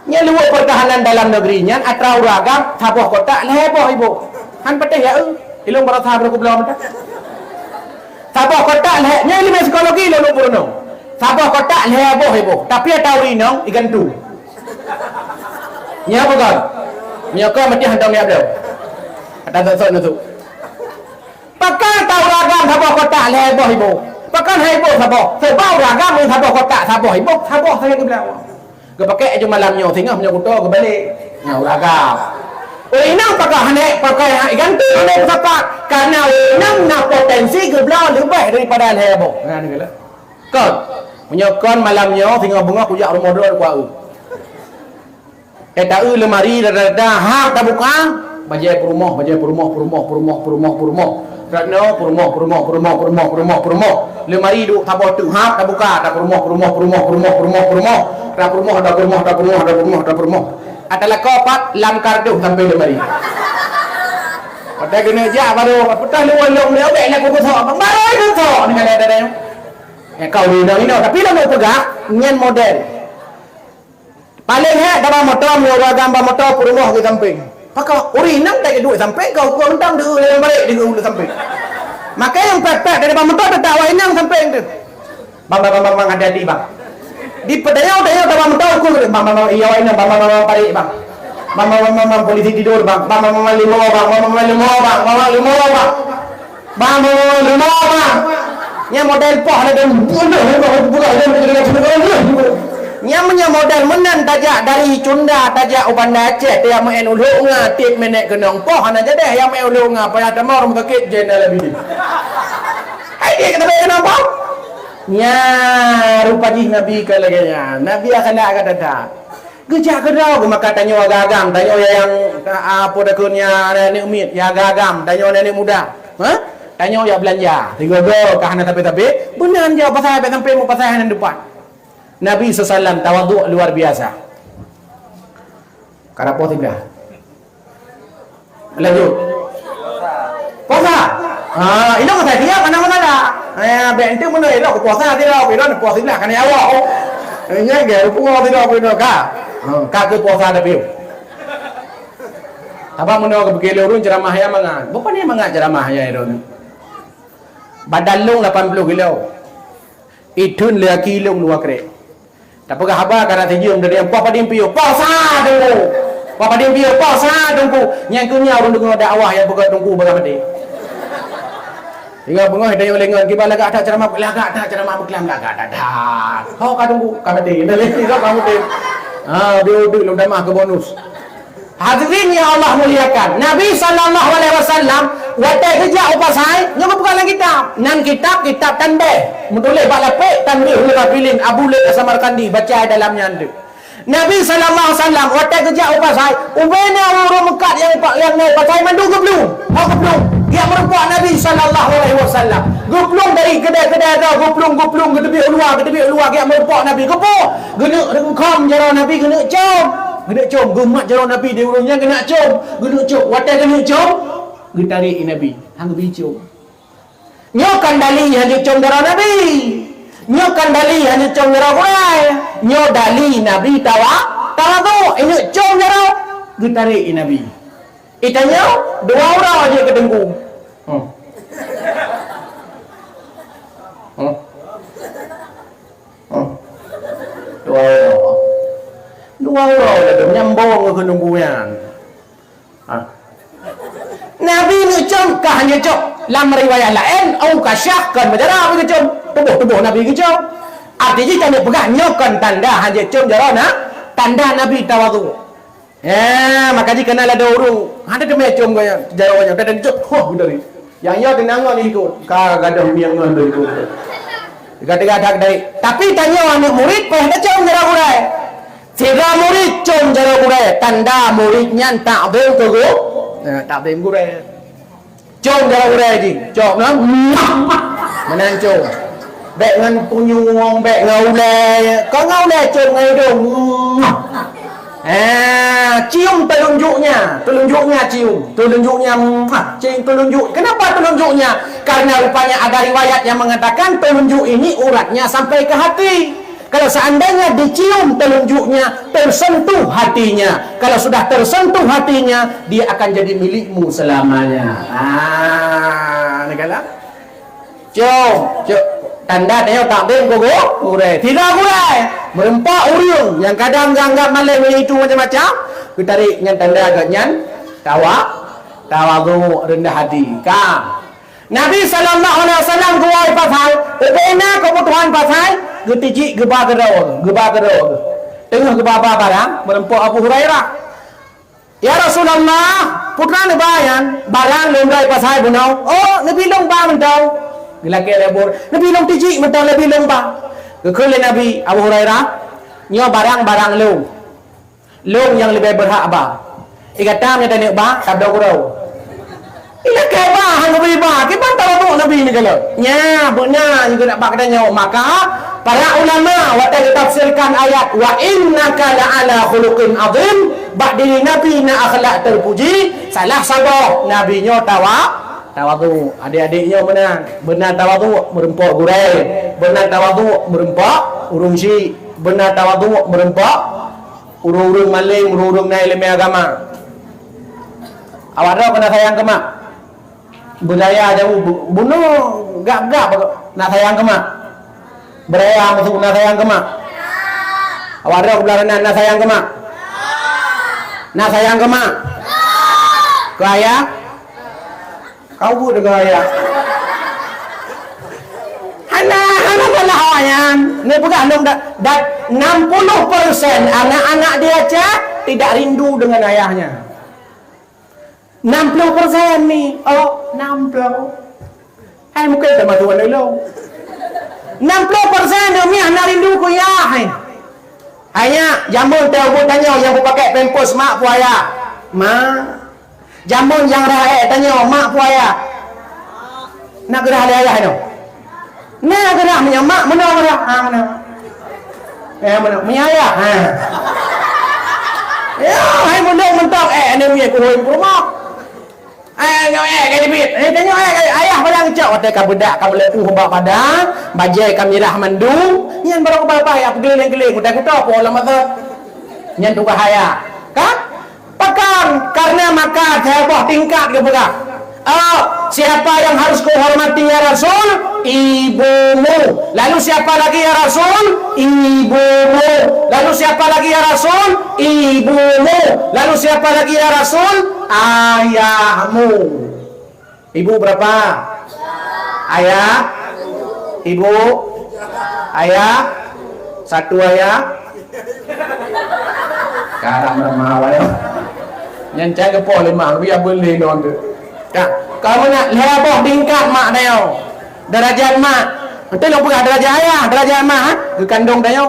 Nyan luweue pertahanan dalam negeri nyan atra ureuëng agam saboh kotak lhée boh iboh. Han patéh ya eu. Ilong barosa brok belom dah. Saboh kotak lhée, nyan ilmu psikologi lôn peurunoe. Saboh kotak lhée boh iboh. Tapi atra ureuëng inong igantung. Nya bukan. Nya kau mesti hantam ya belum. Kata sok-sok nusuk. Pakon atra ureuëng agam saboh kotak lhée boh iboh. Pakon hai iboh saboh. Sebab ureuëng agam ngon saboh kotak saboh iboh, saboh sagai geubeulang. Geupakai aju malam nyoe singoh meunyoe kuto geubalek. Nyoe ureuëng agam. Ureuëng inong pakon hana pakai hak igantung hana peusapat. Karena ureuëng inong na potensi geubeulang leubeh daripada lhée boh. Nah, ni lah. Kon. Meunyoe kon malam nyoe singoh beungoh kujak rumoh droe kueu. Tataeu leumari dada-dada hab tabuka, bajée peurumoh, bajée peurumoh, peurumoh, peurumoh, peurumoh, peurumoh. Ratno peurumoh, peurumoh, peurumoh, peurumoh, peurumoh, peurumoh. Leumari duek saboh teuk hab tabuka, ta peurumoh, peurumoh, peurumoh, peurumoh, peurumoh, peurumoh. Ta peurumoh, ta peurumoh, ta peurumoh, ta peurumoh, ta peurumoh. Ata lakoe pat lam kardus sampoe leumari. Watèe keuneuk jak baru, "Peutah lôn lôn lé, bèk lé kukusok." Baru kukusok ni kalau ada yang. Eh, kau ni, ni, ni. Tapi lôn peugah, nyan model. Paléng hèk ka ba moto, meunyoe ureueng agam ba moto, peurumoh di sampéng. Pakon ureueng inong tak duek sampéng, kau ukeue mantong di ulu barek di ulu sampéng. Maka nyang pèt-pèt dari ba moto, teutap awak inong sampéng tu. Bang, bang, bang, bang, bang, hati-hati, bang. Di peudayau-dayau ka ba moto, ukeue, bang, bang, bang, iya, awak inong, bang, bang, bang, bang, parék, bang. Bang, bang, bang, bang, bang, polisi tidur, bang. Bang, bang, bang, bang, leumo, bang. Bang, bang, bang, leumo, bang. Bang, bang, leumo, bang. Bang, bang, bang, bang, leumo, bang. Nyan model poh lagèe bunoh, bunoh, bunoh, bunoh, bunoh. Nyan meunyoe model meunan tajak dari Cunda, tajak u Banda Aceh, tajak meu'en u Lhok Nga, tiep minèt keunong poh hana jadeh, nyang meu'en u Lhok Nga, payah tamong rumoh sakét Zainal Abidin. Hai, dia kata, "Kenapa?" Nya, rupa jih Nabi ka lagèe nyan. Nabi akhlak ka that-that. Geujak keudroe, geumaka tanyoe agam-agam, tanyoe nyang, ah, apa takheun nyan, aneuk miet, nyang agam-agam, tanyoe aneuk muda. Ha? Tanyoe jak beulanja. Tiga-tiga ka hana tapi-tapi, beuna jaweueb pasai, bèk sampé mupasai hana depan. Nabi sallallahu alaihi wasallam tawadhu luar biasa. Kada poh siblah. Lanjut. Puasa. Ha, ilong saya siap, mana masalah. Eh, bèk ente meunoe ilong puasa tidak, ilong puasa tidak, kan ya Allah. Eh, nya ke, puasa tidak, puasa ka. Ha, ka ke puasa tapi. Apa meunoe ke pikir ureueng ceramah ya mangat. Bukan ni mangat ceramah ya, Ron. Badan long lapan puluh kilo. Ithon lé aki long dua krek. Tapeugah haba ka rasa jeuem dari poh padum piôh, poh sa teungku. Poh padum piôh, poh sa teungku. Nyang keu nyan ureueng deungoe dakwah nyang peugah teungku baka maté. Ingat beungoh tanyoe lé ngon kiban lagak that ceramah, lagak that ceramah beuklam, lagak that, that. Ho ka teungku, ka maté. Dah lé ka maté. Ha, dia duduk lom damah ke bonus. Hadirin yang Allah muliakan, Nabi sallallahu alaihi wasallam watèe geujak u pasai, nyoe geupeugah lam kitab. Nan kitab, kitab Tanbih, meutuléh bak lapék Tanbihul Ghafilin, Abu Laits As-Samarqandi, baca dalam nyan tu. Nabi sallallahu alaihi wasallam watèe geujak u pasai, ubé na ureueng meukat nyang, nyang na u pasai mandum geuplueng. Ho geuplueng. Geujak meurumpok Nabi sallallahu alaihi wasallam. Geuplueng dari keudè-keudè droe, geuplueng, geuplueng, geuteubiet u luwa, geuteubiet u luwa, geujak meurumpok Nabi. Geupeue? Geuneuk reungkhom jaroe Nabi, geuneuk com. Geuneuk com, geumat jaroe Nabi di ureueng nyan geuneuk com. Geuneuk com, watèe geuneuk com, geutarek Nabi. Han geubi com. Nyoe kan dali han jeuet com jaroe Nabi. Nyoe kan dali han jeuet com jaroe gurèe. Nyoe dali Nabi tawa, tawadhu, geuneuk com jaroe, geutarek Nabi. Itanyoe dua uroe jeuet keu teungku. Hmm. Hmm. Hmm. Dua uroe. Dua uroe lagèe nyambong keu teungku nyan. Ha. Nabi neuk com ka hana com. Lam riwayat laén, au kasyah kon meudara Nabi geucom. Tuboh-tuboh Nabi geucom. Arti jih tanyoe peugah nyoe kon tanda hana com jaroe na, tanda Nabi tawadhu. Ya, maka jih kana lada ureueng hana teumé com gaya jaroe nyoe, dan com, huh, beutôi. Nyang nyoe teunang ngon ikot. Ka gadoh mieng ngon ikot. Teuga-teuga that dari. Tapi tanyoe aneuk murit payah tacom jaroe gurèe. Sidroe murit com jaroe gurèe, tanda murit nyan takzim keu gu-, eh, takzim gurèe. Com jaroe gurèe jih, com, nah. Meunan com. Bèk ngon punyueng, bèk ngon ulèe. Kon ngon ulèe com ngon idong. Eh, cium telunjuknya, telunjuknya cium, telunjuknya, muah, cium telunjuk. Kenapa telunjuknya? Karena rupanya ada riwayat yang mengatakan telunjuk ini uratnya sampai ke hati. Kalau seandainya dicium telunjuknya, tersentuh hatinya. Kalau sudah tersentuh hatinya, dia akan jadi milikmu selamanya. Ah, ni kan lah. Cok, cok. Tanda tanyoe takzim keu gu-, gurèe. Sidroe gurèe. Meureumpok ureueng nyang kadang geuanggap malém, yaitu macam-macam. Geutarek nyan tanda geuh nyan tawa-, tawadhu, rendah hati. Ka. Nabi sallallahu alaihi wasallam geuwoe pasai, ubé na keubutuhan pasai, geutijik geuba keudroe, geuba keudroe. Teungoh geuba-ba barang, meureumpok Abu Hurairah. "Ya Rasulullah, peue na neuba nyan? Barang lôn ba pasai bunoe." "Oh, neubi lôn ba mantong." Geulakèe lé Abu Hurairah, "Neubi lôn tijik mantong, neubi lôn ba." Geukheun lé Nabi, "Abu Hurairah, nyoe barang-barang lôn. Lôn nyang leubeh beurhak ba. Di gata meunyoe taneuk ba, tabloe keudroe." Ilakèe ba, han geubri ba, kiban tawadhu Nabi neukalon. Nya, beuna nyang geunak ba geutanyoe. Maka, para ulama watèe geutafsirkan ayat, "Wa innaka la'ala khuluqin azim," Bak diri Nabi na akhlak teupuji, salah saboh Nabi nyoe tawa-, tawadhu. Adik-adik nyoe meunan, beuna tawadhu meureumpok gurée, beuna tawadhu meureumpok ureuëng syik, beuna tawadhu meureumpok ureuëng-ureuëng malém, ureuëng-ureuëng na ileumé agama. Awak droe keuneuk sayang keu mak. Beuraya jauh bu-, bunoe gab-gab na sayang keu mak. Beuraya meusu na sayang keu mak. Awak droe blah na, na sayang keu mak. Na sayang keu mak. Keu ayah. Kau bu dengan ayah. Hana, hana salah awak nyan. Ni peugah lom dah, dah enam puluh persen anak-anak di Aceh tidak rindu dengan ayahnya. Enam puluh persen ni, oh, enam puluh. Hai mungkin termasuk aneuk lôn. Enam puluh persen ni mi hana rindu keu yah, hai. Hanya jameun teuh ubu tanyoe nyang beupakai pampers mak peue ayah. Mak. Jameun nyang rhah ék tanyoe mak peue ayah. Nak geurhah lé ayah nyoe. Nah, geurhah meunyoe mak, meunoe geurhah. Ha, meunoe. Eh, meunoe. Meunyoe ayah, ha. Ya, hai meunoe meuntong, eh, aneuk miet kuhôi peurumoh. Eh, nyoe, eh, ka jibit. Eh, tanyoe, eh, ayah padang cok. Watèe ka beudak, ka meuleueh bak padang, bajèe ka mirah mandum. Nyan barô keubai-bai, ap geuleng-geleng, utai kuto, po lam masa. Nyan tugaih ayah. Kan? Pakon, karena maka saboh tingkat geupeugah. Oh, siapa yang harus kuhormati ya Rasul? Ibumu. Lalu siapa lagi ya Rasul? Ibumu. Lalu siapa lagi ya Rasul? Ibumu. Lalu siapa lagi ya Rasul? Ayahmu. Ibu berapa? Ayah? Ibu? Ayah? Satu ayah? Sekarang dah mahal ya. Nyan cai geupoh lé mak, biar beli non tu. Ka, kamu nak lhèe boh tingkat mak nyoe. Darajat mak. Nanti lo peugah darajat ayah, darajat mak, ha? Geukandong nyoe.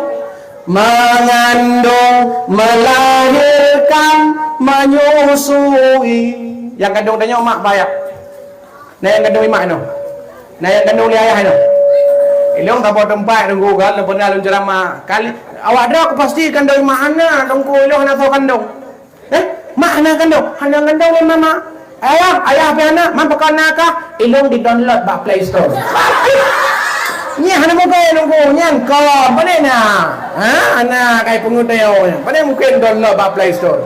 Mengandung, melahirkan, menyusui. Nyang kandong tanyoe mak bak ayah. Na nyang kandong mak nyoe. Na nyang kandong lé ayah nyoe. Ilong saboh teumpat teungku kan, leupah na lôn ceramah. Kali awak droe pasti kandong mak hana, teungku ilong hana soe kandong. Eh, mak hana kandong, hana kandong lé mama. Ayah, ayah pih hana, man pakon na kah? Ilong di-download bak Play Store. Nyan hana mungkin ilong ku, nyan kon, pane na? Ha, hana kai peungeut tanyoe. Pane mungkin download bak Play Store.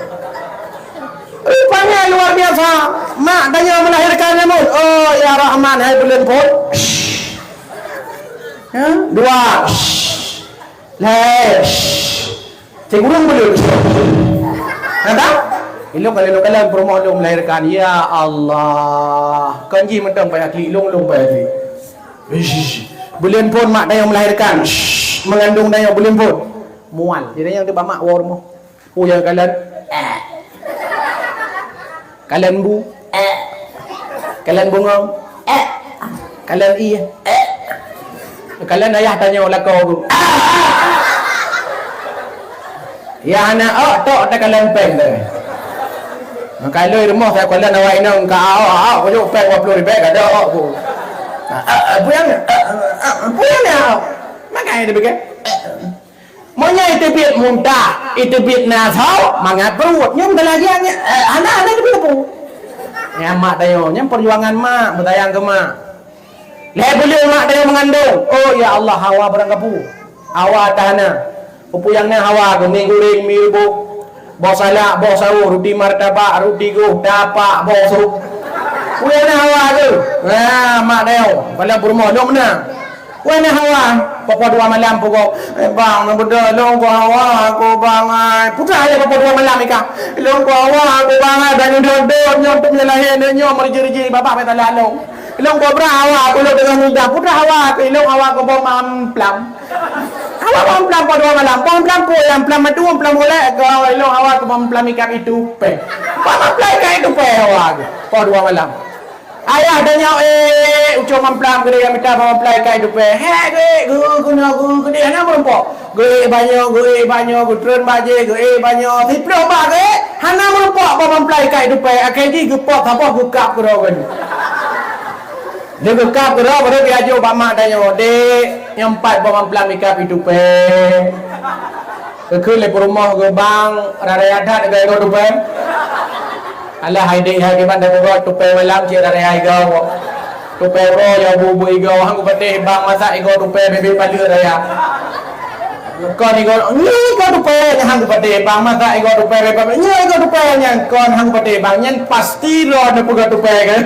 Rupanya luar biasa. Mak tanyoe melahirkan namun, oh ya Rahman, hai buleuen phon. Shh. Ha? Dua. Shh. Lhèe. Cek ureueng beuleueng. Nyan ka? Ilong kali lôn kalon peurumoh lôn melahirkan. Ya Allah. Kon jih mantong payah klik, lôn lôn payah klik. Ish. Buleuen phon mak tanyoe melahirkan. Shh. Mengandung tanyoe buleuen phon. Mual. Jadi nyang teuh bak mak woe rumoh. Peue nyang kalon? Eh. Kalon bu? Eh. Kalon bungong? Eh. Kalon ie? Eh. Kalon ayah tanyoe lakoe bu. Ya aneuk, oh, tok takalon péng teuh. Maka lôn rumoh saya kalon awak inong ka, oh, oh, kujuk péng dua puluh ribèe ka dok, oh, bu. Ah, ah, ah, peue nyang, ah, ah, ah, peue nyang, oh. Makai dia pikir. Meunyoe iteubiet muntah, iteubiet na saut, mangat pruet. Nyoe meuteulagian nyan, eh, hana, hana iteubiet teupeu. Nyan mak tanyoe, nyan peujuangan mak, beutayang keu mak. Lhèe buleuen mak tanyoe meungandong. Oh, ya Allah, hawa barang kapeue. Hawa tahana. Peue nyang na hawa keu mi guréng, mi reubôh. Boh salak, boh sawoh, ruti martabak, ruti goh, tapak, boh sop. Peue nyang na hawa keu. Nah, mak tanyoe, bala peurumoh lom na. Wah na hawa, poh dua malam pukok. Eh, bang, na beudôh lôn ku hawa, ku bang ai. Putra aja poh dua malam ika. Lôn ku hawa, ku bang ai, dan dot-dot nyoe untuk menyalahi nyoe, meuriji-riji babah beta lalu. Lôn ku bra hawa, ku lôn dengan muda. Putra hawa, ku lôn hawa ku bom amplam. Hawa bom amplam poh dua malam. Bom amplam pun, amplam madu, amplam golek. Ku hawa, lôn hawa ku bom amplam ikan itu pe. Bom amplam ikan itu pe hawa ku. Poh dua malam. Ayah tanyoe, eh, ucok mamplam keudeh, mita mamplam ikai dupée. Hék, geuék, geu-, geunoe, geu-, keudeh, hana meurumpok. Geuék banyoe, geuék banyoe, geutreun bajée, geuék banyoe, siplôh bak geuék, hana meurumpok bak mamplam ikai dupée. Akhé jih geupot saboh geukab keudroe geuh. Lheueh geukab keudroe, baru geujak jok bak mak tanyoe, "Dek, nyoe pat boh mamplam ikai dupée." Geukheun lé peurumoh geuh, "Bang, raya-raya that igoe tupée." Alah hai dék hai, kiban tapeugah tupée malam cit raya-raya igoe. Tupée uroe nyang bu-bu igoe, han kupatéh bang, masa igoe tupée bibit paleuet raya. Kon igoe, nyoe igoe tupée nyan han kupatéh bang, masa igoe tupée bibit paleuet, nyoe igoe tupée nyan kon han kupatéh bang, nyan pasti droe neupeugah tupée kan.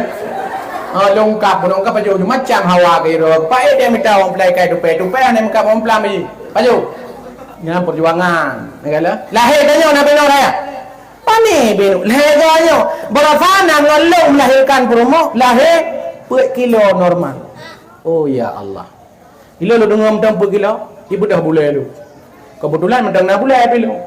Ha, lôn kab, lôn kab pajoh macam hawa keu droe. Paét dia mita wong peulai kai tupée, tupée hana meukat wong peulai biji. Pajoh. Nyan peujuangan. Nyan kan lah. Lahé tanyoe na binoe raya. Pané binoe. Lahé tanyoe. Baroesa na ngon lôn melahirkan peurumoh, lahé peuet kilo normal. Oh ya Allah. Bila lôn deungoe mantong peuet kilo, ibeudôh bulée lôn. Keubeutulan mantong na bulée pih lôn.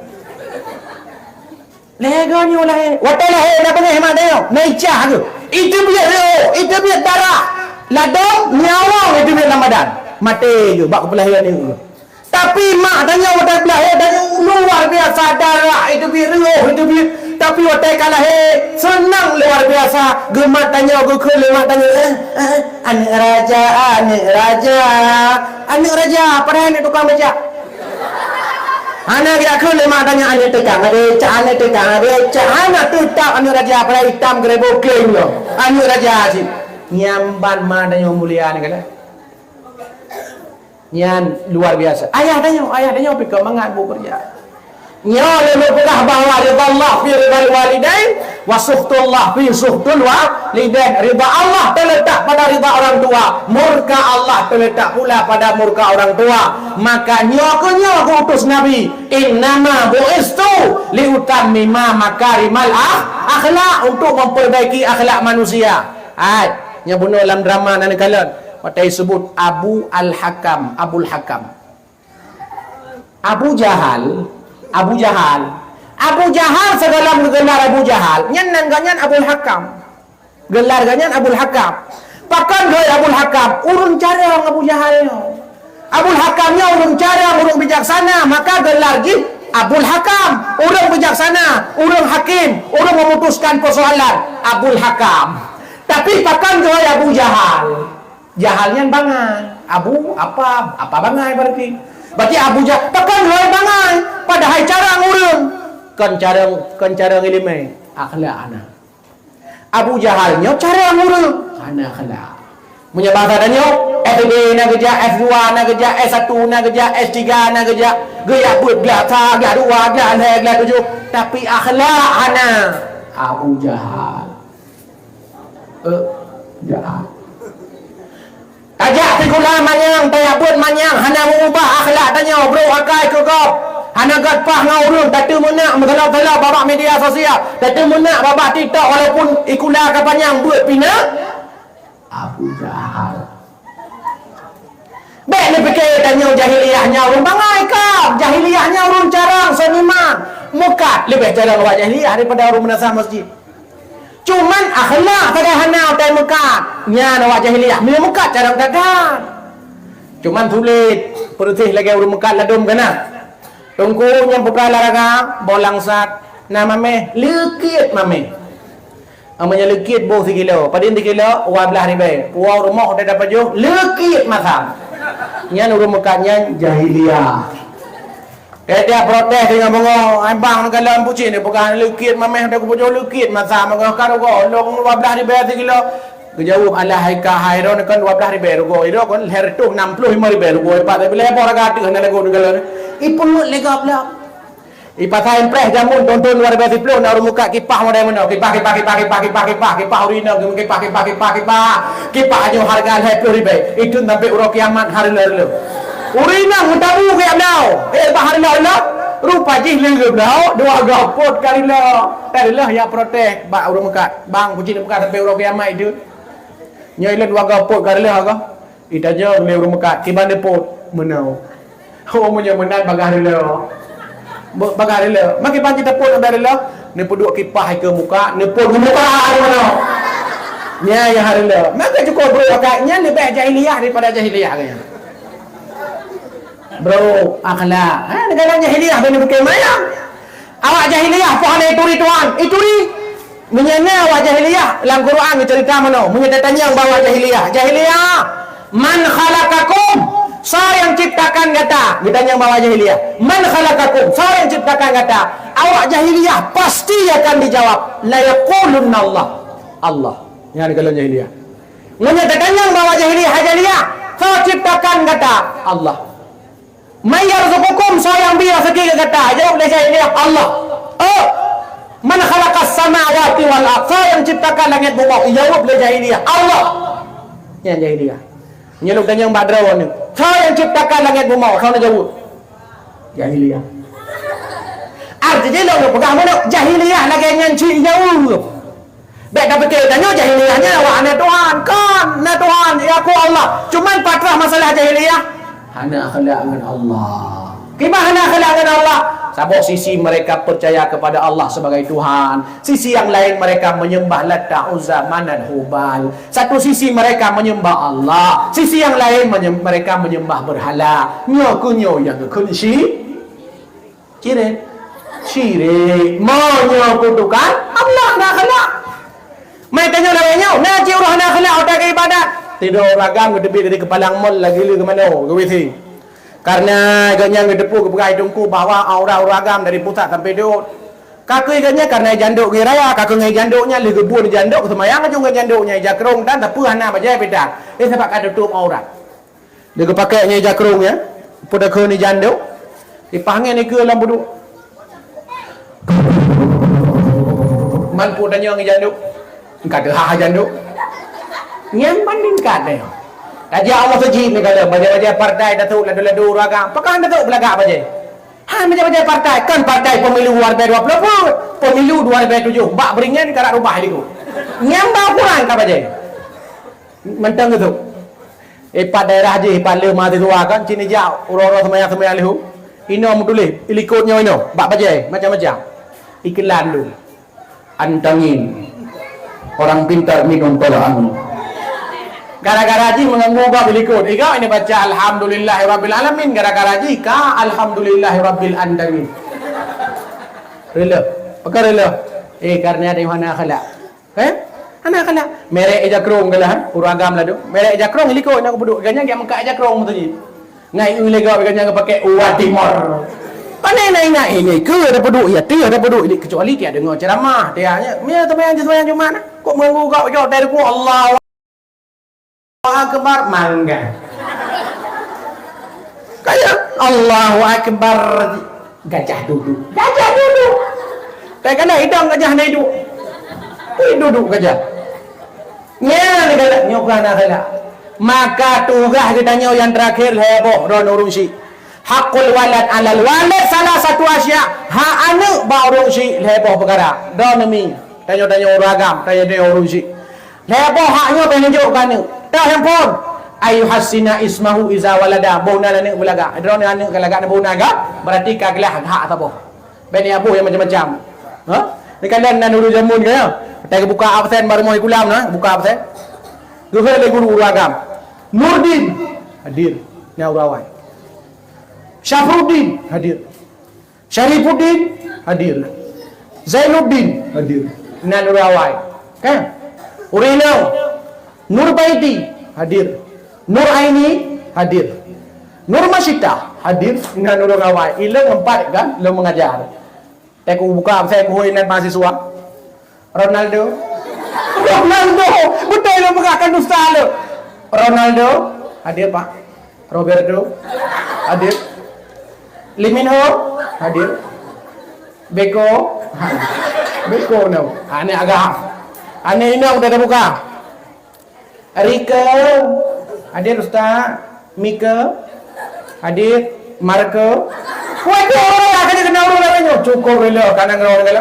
Lahé geuh nyoe lahé. Watée lahé na beungéh mak tanyoe, na icah geuh. Iteubiet reuôh, iteubiet darah. Ladôm nyawöng iteubiet lam badan. Maté geuh bak keupeulahé aneuk geuh. Tapi mak tanyoe watée lahé tanyoe luar biasa darah iteubiet reuôh iteubiet. Tapi watée ka lahé seunang luar biasa. Geumat tanyoe geukheun lé mak tanyoe, "Eh, eh, aneuk raja, aneuk raja, aneuk raja." Padahai aneuk tukang becak. Hana geujak kheun lé mak tanyoe, "Aneuk tukang becak, aneuk tukang becak." Hana, teutap aneuk raja, padahai itam keureubo kleng nyoe. Aneuk raja cit. Nyan ban mak tanyoe mulia nyan kan. Nyan luar biasa. Ayah tanyoe, ayah tanyoe pih ka mangat bu keureuja. Nyoe lôn peugah bahwa ridha Allah fi ridhal walidain, wa sukhtullah fi sukhtul walidain. Ridha Allah teuletak pada ridha orang tua, murka Allah teuletak pula pada murka orang tua. Maka nyoe keuh nyoe geuutus Nabi, "Innama bu'istu liutammima makarimal akh-, akhlak," untuk memperbaiki akhlak manusia. Hai, nyang bunoe lam drama nan kalon, watée iseubut Abu Al-Hakam, Abul Hakam. Abu Jahal, Abu Jahal. Abu Jahal sigohlom geugelar Abu Jahal, nyan nan gobnyan Abul Hakam. Gelar gobnyan Abul Hakam. Pakon keuh Abul Hakam? Ureuëng carông Abu Jahal nyoe. Abul Hakam nyoe ureuëng carông, ureuëng bijaksana, maka gelar jih Abul Hakam, ureuëng bijaksana, ureuëng hakim, ureuëng memutuskan persoalan, Abul Hakam. Tapi pakon keuh Abu Jahal? Jahal nyan bangai. Abu, apa, apa bangai berarti? Berarti Abu Jah-, pakon keuh bangai? Padahai carông ureuëng. Kon carông, kon carông iéleumé, akhlak hana. Abu Jahal nyoe carông ureuëng, hana akhlak. Meunyoe bangsa tanyoe, S D na geujak, S dua na geujak, S satu na geujak, S tiga na geujak, geujak beuet glah sa, glah dua, glah lhée, glah tujoh, tapi akhlak hana. Abu Jahal. Eh, jahat. Tajak sikula manyang, tajak beuet manyang, hana meubah akhlak tanyoe, brok akai keu gob. Hana gat paih ngon ureuëng, tateumeunak meusalop-salop bak media sosial, tateumeunak bak TikTok, walaupun sikula ka panyang beuet pih na. Abu Jahal. Bék neupike tanyoe jahiliyah nyan ureuëng bangai ka. Jahiliyah nyan ureuëng carông seniman. Meukat leubeh carông awak jahiliyah daripada ureuëng meunasah masjid. Cuman akhlak sagai hana watée meukat. Nyan awak jahiliyah. Meunyoe meukat carông that-that. Cuman sulet, peureuséh lagée ureuëng meukat ladôm keunan. Teungku nyang buka olahraga, boh langsat, na maméh, leukit maméh. Ameunyoe leukit boh sikilo, padum sikilo, dua blaih ribée. Puwoe rumoh watée tapajoh, leukit masa. Nyan ureuëng meukat nyan jahiliyah. Eh, dia protes dengan bungong, "Ai bang, neukalon pucit ni, bukan leukit maméh, watée kupajoh leukit masa, meugoh ka rugoe, lôn dua blaih ribée sikilo." Geujaweueb, "Alah hai ka hai, droeneuh kon dua blaih ribée rugoe, droeneuh kon lhée reutôh nam ploh limong ribée rugoe, pat tapi lhée boh raga teuh hana lagoe neukalon." Ipeuet lé gob lom. Ipasai impreh jameun thon-thon dua ribée siploh na ureuëng meukat kipah model meunoe. Kipah, kipah, kipah, kipah, kipah, kipah, kipah ureuëng inong, kipah, kipah, kipah, kipah. Kipah nyoe hareuga lhée ploh ribée. Itu sampai uroe kiamat hareulo-hareulo. Ureuëng inong meutabu keu jak bloe. Eh, bah hareulo-hareulo. Rupa jih lheueh geubloe, dua goe pot ka reuloh. Ka reuloh jak protes bak ureuëng meukat. "Bang, kucit meukat sampai uroe kiamat itu." Nyoe ilôn dua goe pot ka reuloh goe. Itanyong lé ureuëng meukat, "Kiban neupôt?" "Meunoe." "Oh, meunyoe meunan bagaih reuloh." Be-, bagaih reuloh. Maka kiban jitapôt bagaih reuloh, neupeuduek kipah ikeue muka, neupôt muka meunoe. Nyan nyang hareuloh. Maka cukup brok akai, nyan leubeh jahiliyah daripada jahiliyah nyan. Brok, akhlak. Ha, negara jahiliyah kena pakai mayang. Awak jahiliyah pih hana ituri Tuhan. Ituri. Meunyoe na awak jahiliyah, lam Quran geuceurita meunoe. Meunyoe tatanyong bak awak jahiliyah. Jahiliyah, "Man khalaqakum?" Soe nyang ciptakan gata? Geutanyong bak awak jahiliyah. "Man khalaqakum?" Soe nyang ciptakan gata? Awak jahiliyah pasti akan dijawab, "La yaqulunna Allah." Allah. Nyan golom jahiliyah. Meunyoe tatanyong bak awak jahiliyah, hai jahiliyah, "Soe ciptakan gata?" Allah. "Man yarzuqukum?" Soe nyang bri raseuki keu gata? Jaweueb lé jahiliyah, "Allah." Oh. "Man khalaqas samawati wal ard?" Soe nyang ciptakan langét bumoe? Jaweueb lé jahiliyah, "Allah." Nyan jahiliyah. Nyoe lôn tanyong bak droeneuh, "Soe nyang ciptakan langét bumoe?" Soe nyang jaweueb? Jahiliyah. Artinya lôn peugah meunan, jahiliyah lagèe nyan cit jaweueb. Bèk tapike tanyoe jahiliyah nyan awak hana Tuhan. Kon, na Tuhan, ya ku Allah. Cuman patrah masalah jahiliyah, hana akhlak ngon Allah. Kiban hana akhlak ngon Allah? Saboh sisi mereka percaya kepada Allah sebagai Tuhan, sisi yang lain mereka menyembah Lata, Uzza, Manat, Hubal. Satu sisi mereka menyembah Allah, sisi yang lain menyem-, mereka menyembah berhala. Nyoe keuh nyoe nyang geukheun syi-, syirik. Syirik. Meunyoe kutukan Allah na kheun. Mai tanyoe lawét nyoe, na cit ureueng na kheun otak ibadat. Tido ureueng agam geuteubiet dari keupalang mall lagi lé keu manoe, keu W C. Karena gobnyan geuteupeue geupeugah di teungku bahwa aurat ureueng agam dari pusat sampai di ot. Ka keuh gobnyan karena jandok ngon raya, ka keuh ngon jandok nyan lheueh geubuet jandok, seumayang laju ngon jandok nyan, ija krong dan sapeue hana bajèe pih tan. Eh, sabab ka tutôp aurat. Lheueh geupakèk nyan ija krong nyan, peue takheun ngon jandok, ipah angén ikeue lam buduk. Man peue tanyoe ngon jandok? Ka teuhah jandok. Nyan bandingkan nyoe. Tajak Allah seujid neukalon, bajèe-bajèe partai tatrok ladu-ladu ureueng agam. Pakon tatrok beulagak bajèe? Han meujak-jak partai, kon partai pemilu dua ribu dua puluh peuet, pemilu dua ribu tujuh, bak beuringèn ka rubah likot. Nyan bak ukuran ka bajèe. Mantong geutrok. Eh, pat daerah jih, pat le mahasiswa kan, cit neujak uroe-uroe seumayang-seumayang leuhô. Inoe meutuléh, ilikot nyoe inoe, bak bajèe, macam-macam. Iklan dum. Antangin. Orang pintar minum tolak angin. Gara-gara jih meuganggu gob ilikot. Igob ini baca alhamdulillahirabbil alamin. Gara-gara jih ka alhamdulillahirabbil antangin. Rela. Pakon rela? Eh, karena ada yang hana akhlak. Eh? Hana akhlak. Merek ija krong galah, eh? Ureueng agam ladu. Merek ija krong ilikot nak kupeuduk. Ganya gak meukat ija krong beutôi jih. Ngai eu lé gob gobnyan geupakèk uwa Timor. Pane na ingat ini ke ada peuduek ya, teuh ada peuduek ini, kecuali tiada dengar ceramah, dia nya, mia tu yang sesuai Jumat nah. Kok mengganggu gob jauh dari ku Allahu Akbar mangga. Kaya Allahu Akbar gajah duduk. Gajah duduk. Tak kena hidang gajah na hidup. Ui duduk gajah. Nya ni galak nyoe bukan akhlak. Maka tugaih geutanyoe nyang teurakhir lhèe boh droeneuh ureueng syik. Haqqul walad 'alal walid salah satu asya, hak aneuk bak ureueng syik lhèe boh peukara. Droeneuh mi, tanyoe-tanyoe ureueng agam, tanyoe-tanyoe ureueng syik. Lhèe boh hak nyoe payah neujok keu aneuk. Tah handphone. Ayyuhassina ismahu iza walada. Boh nan aneuk beulagak. Droeneuh aneuk ka lagak na boh nan ka, berarti ka glah hak saboh. Bèk neuaboh nyang macam-macam. Ha? Ni kan nan ureueng jameun kan, ya? Watèe geubuka absen bak rumoh sikulah na, buka absen. Geuhôi lé guru ureueng agam. Nurdin, hadir. Nyan ureueng awai. Syafruddin, hadir. Syarifuddin, hadir. Zainuddin, hadir. Nan ureueng awai. Kan? Ureueng inong. Nur Baiti, hadir. Nur Aini, hadir. Nur Masyitah, hadir. Nan ureueng awai. Ilong empat kan, lôn mengajar. Teuku buka absen kuhôi nan mahasiswa. Ronaldo. Ronaldo. Beutôi lôn peugah kan dusta lôn. Ronaldo, hadir, Pak. Roberto, hadir. Lee Min Ho, hadir. Beko, hadir. Beko no. Aneuk agam. Aneuk inong dah buka. Rike, hadir Ustaz. Mike, hadir. Marke. Waduh, orang akan kena orang lain nyoe. Cukup rela, kadang orang rela.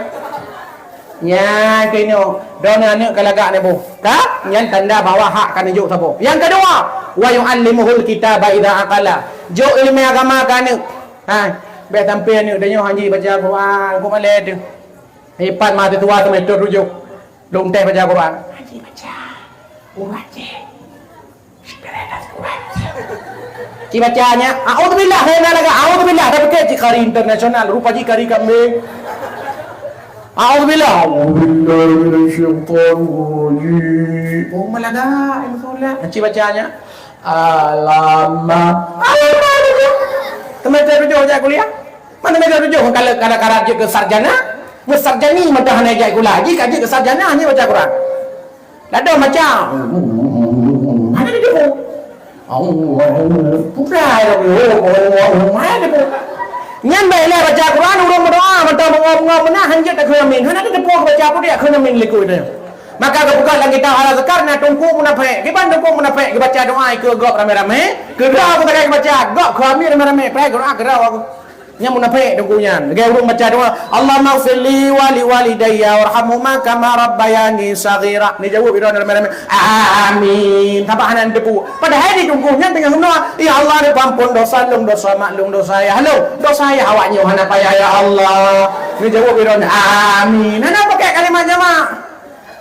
Nyan keunoe, droeneuh aneuk ka lagak neuboh. Ka? Nyan tanda bahwa hak ka neujok saboh. Nyang keudua, wa yu'allimuhul kitaba idza aqala. Jok ileumèe agama keu aneuk. Ha, bèk sampoe aneuk tanyoe hanji baca Quran, kok malèe teuh. Ipat mata tua semester tujoh. Lôn teh baca Quran. Hanji baca. Urat jih. Cit baca nyan, "A'udzubillah," hana lagak, "A'udzubillah," dah pikir cit kari internasional, rupa jih kari kambing. "A'udzubillah, a'udzubillahi minasyaitonirrajim." Oh, malagak, ya Rasulullah. Cit baca nyan, "Alamma." Semester tujoh jak kuliah. Mana semester tujoh kalau kadang-kadang jeuet keu sarjana, meusarjani mantong hana jak kuliah. Jih ka jeuet keu sarjana hanya baca Quran. Ladôm baca. Hana diteupeu. Putra ya Allah, hana diteupeu. Nyan bèk lé baca Quran, ureueng meudoa mantong beungöm-beungöm meunan, hanjeuet takheun amin. Hana diteupeu baca peue dak kheun amin likot nyan. Maka geupeugah lam kitab Al-Azkar na teungku munafék. Kiban teungku munafék geubaca doa ikeue gob ramé-ramé. Keudroe geubaca gob kheun amin ramé-ramé. Prai geudoa keudroe. Nyan munafék teungku nyan. Lagèe ureueng baca doa, "Allahummaghfirli wa liwalidayya warhamhuma kama rabbayani shaghira." Neujaweueb droeneuh ramé-ramé, "Amin." Sabab hana neuteupeue. Padahai di teungku nyan teungoh meudoa, "Ya Allah, neupeuampon dosa lôn, dosa mak lôn, dosa ayah lôn. Dosa ayah awak nyoe hana payah, ya Allah." Neujaweueb droeneuh, "Amin." Hana pakai kalimat jamak.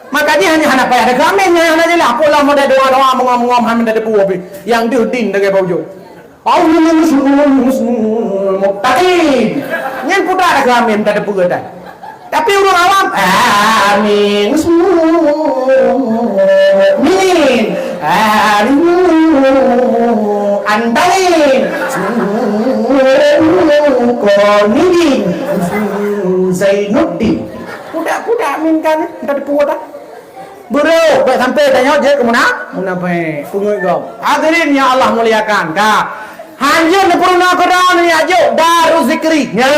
Maka jih hana, hana payah takheun amin, nyan hana jeulaih. Apolah model doa-doa meungöm-meungöm hana teupeu pih. Nyang deuh din lagèe bak ujong. Muttaqin. Nyan putra takheun amin, tak teupeu dan. Tapi ureueng awam, amin. Mukminin. Amin. Antamin. Qanidin. Zainuddin. Putra-putra amin kan, tak teupeu dah. Beureuh, bèk sampai tanyoe jeuet keu muna-, munafék. Peungeuet gob. Hadirin yang Allah muliakan, ka. Hanjeuet neupeurunoe keudroe neujak jok Darul Zikri. Nya,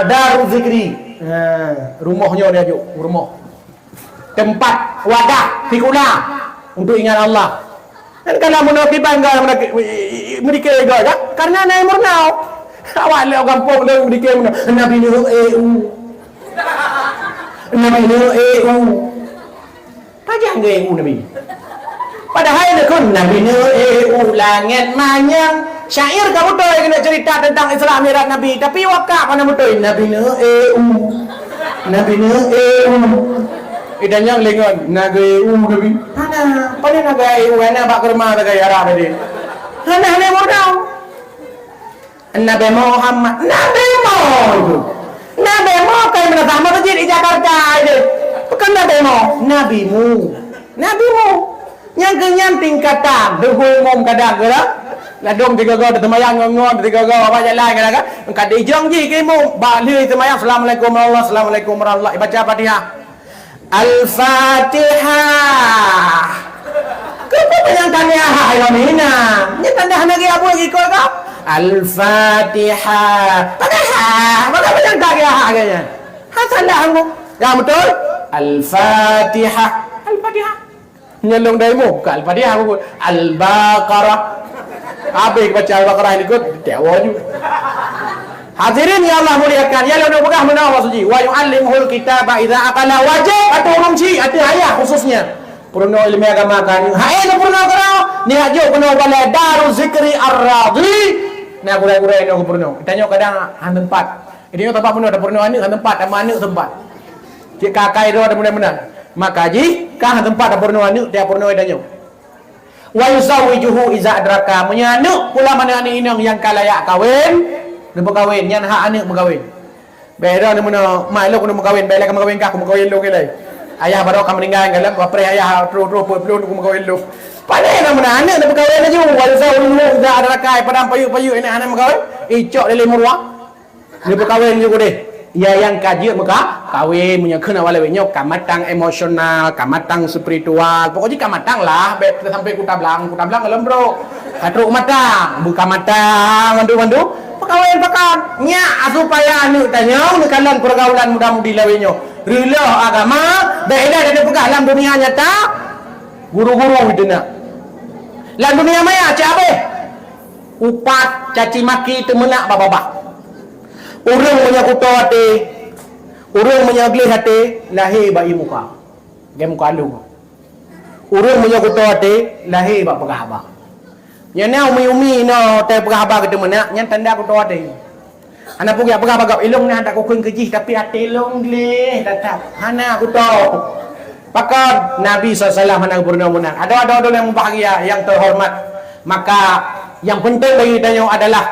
Darul Zikri. Ha, rumoh nyoe neujak jok, rumoh. Tempat wadah sikula untuk ingat Allah. Dan kalau meunoe kiban ga meudike ga, kan? Karena na meurunoe. Awak lé gampông lé meudike meunoe. Nabi Nuh, eh, u. Nabi Nuh, eh, u. Tajak geu, eh, u Nabi. Padahai neukheun Nabi Nuh, eh, u langét manyang. Syair ka beutôi keuneuk cerita tentang Isra Mi'raj Nabi, tapi wakak hana beutôi Nabi Nuh, eh, u. Nabi Nuh, eh, u. Itanyong lé ngon, na geu, eh, u Nabi. Hana, pane na geu, eh, u, hana bak keureuman lagèe Arab tadi. Hana, hana meurunoe. Nabi Muhammad, Nabi Mo itu. Nabi Mo kai meunasah masjid di Jakarta itu. Bukan Nabi Mo, Nabi Mu. Nabi Mu. Nyang keu nyan tingkatan, deungon umum kadang geura. Ladôm tiga go teumayang ngon-ngon tiga go apa jalan kadang kan. Ka dijong jih keu imum, bak lheueh teumayang, "Assalamualaikum warahmatullahi, assalamualaikum warahmatullahi." Baca Fatihah. Keupeue nyang tanda hai lom hina? Nyan tanda hana geuya buet gikot ka? Al-Fatihah. Padahai, maka peue nyang tanda hai geuya? Ha, salah anggu. Yang betul? Al-Fatihah. Al-Fatihah. Nyelong daimu, bukan Al-Fatihah, bukan. Al-Baqarah. Habis baca Al-Baqarah ni kot, tiap waju. Hadirin yang Allah muliakan, ya lalu peugah meunoe maksud jih, "Wa yu'allimuhul kitaba idza aqala." Wajib ateueh ureueng chik, ateueh ayah khususnya. Peurunoe ilmu agama kan. Hai peurunoe keudroe, ni aju peurunoe balai Darul Zikri Ar-Radhi. Nah, gurèe-gurèe nyoe peurunoe. Tanyoe kadang han teumpat. Jadi nyoe teumpat peurunoe, ada peurunoe aneuk han teumpat, sama aneuk teumpat. Cek kakai droe ada meunan-meunan. Maka jih ka han teumpat ada peurunoe aneuk, tiap peurunoe tanyoe. Wa yuzawwijuhu iza adraka. Meunyoe aneuk pulang, mana aneuk inong nyang ka layak kawin, neupeukawin, nyan hak aneuk meukawin. Bèk droe neumeunoe, "Mak, lôn keuneuk meukawin, bèk lé ka meukawin kah, kumeukawen lôn ilèe." Ayah baroe ka meuninggai, galak bapreh ayah troh-troh peuet ploh keu meukawin lôn. Pane na meunan aneuk neupeukawin laju, wa yuzawwijuhu iza adraka, padang payuk-payuk aneuk hana meukawin, icok lé lé meuruah. Neupeukawén ju keudeh. Ya nyang ka jeuet meuka-, kawén, meunyoe kheun awak lawét nyoe ka matang emosional, ka matang spiritual. Pokok jih ka matang lah, bèk sampai kuta blang, kuta blang lom brok. Ka trok matang, beuka matang, mandum-mandum. Peukawén pakat. Nyak supaya aneuk tanyoe neukalon peurgaulan muda-mudi lawét nyoe. Reuloh agama, bèk ilèe dan peugah lam dunia nyata, guru-guru itu nak. Lam dunia maya, cak abéh. Upat, caci maki, teumeunak bak babah. Ureueng meunyoe kuto até, ureueng meunyoe gleh até, lahé bak ié muka. Gèt muka lôn. Ureueng meunyoe kuto até, lahé bak peugah haba. Nyan na umi-umi inoe teupeugah haba keu teumeunak, nyan tanda kuto até. Hana peugah-peugah bak gob, ilôn nyan handak kukheun keu jih, tapi até lôn gleh that-that. Hana kuto. Pakon Nabi sallallahu alaihi wasallam hana geupeurunoe meunan. Adoe-adoe ulôn nyang mubahgia, nyang teuhoreumat. Maka, nyang peunteng bagi tanyoe adalah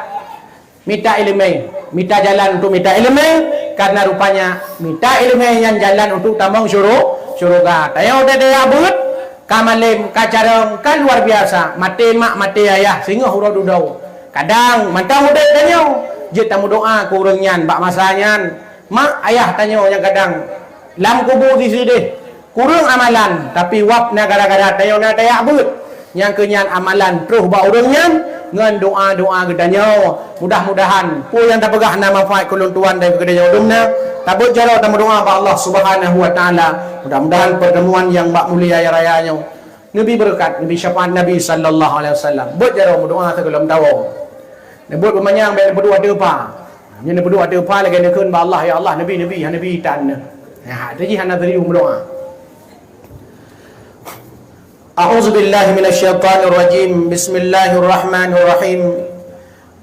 mita ileumèe, mita jalan untuk mita ileumèe, karena rupanya mita ileumèe nyan jalan untuk tamong syuru-, syuruga. Tanyoe udép daya beuet, ka malém, ka carông, ka luar biasa. Maté mak, maté ayah, singoh uroe dudoe. Kadang mantong udép tanyoe, Jeuet tameudoá keu ureuëng nyan bak masa nyan. Mak ayah tanyoe nyang kadang lam kubu siseudeh, kureueng amalan, tapi wab na gara-gara tanyoe na tajak beuet. Nyang keu nyan amalan troh bak ureuëng nyan ngon doá-doá geutanyoe. Mudah-mudahan peue nyang tapeugah na manfaat keu lôn tuan dan keu geutanyoe dum na. Tabeuet jaroe tameudoá bak Allah Subhanahu wa Taala. Mudah-mudahan pertemuan nyang bak mulia raya nyoe neubi beureukat, neubi syafaat Nabi sallallahu alaihi wasallam. Beuet jaroe meudoá sigohlom tawoe. Neubeuet beumanyang bék neupeuduek ateueh pha. Meunyoe neupeuduek ateueh pha lagée neukheun bak Allah, "Ya Allah, neubi, neubi, hana neubi tan." Nah, itu jih hana teurimong meudoá. A'udzu billahi minasy syaithanir rajim. Bismillahirrahmanirrahim.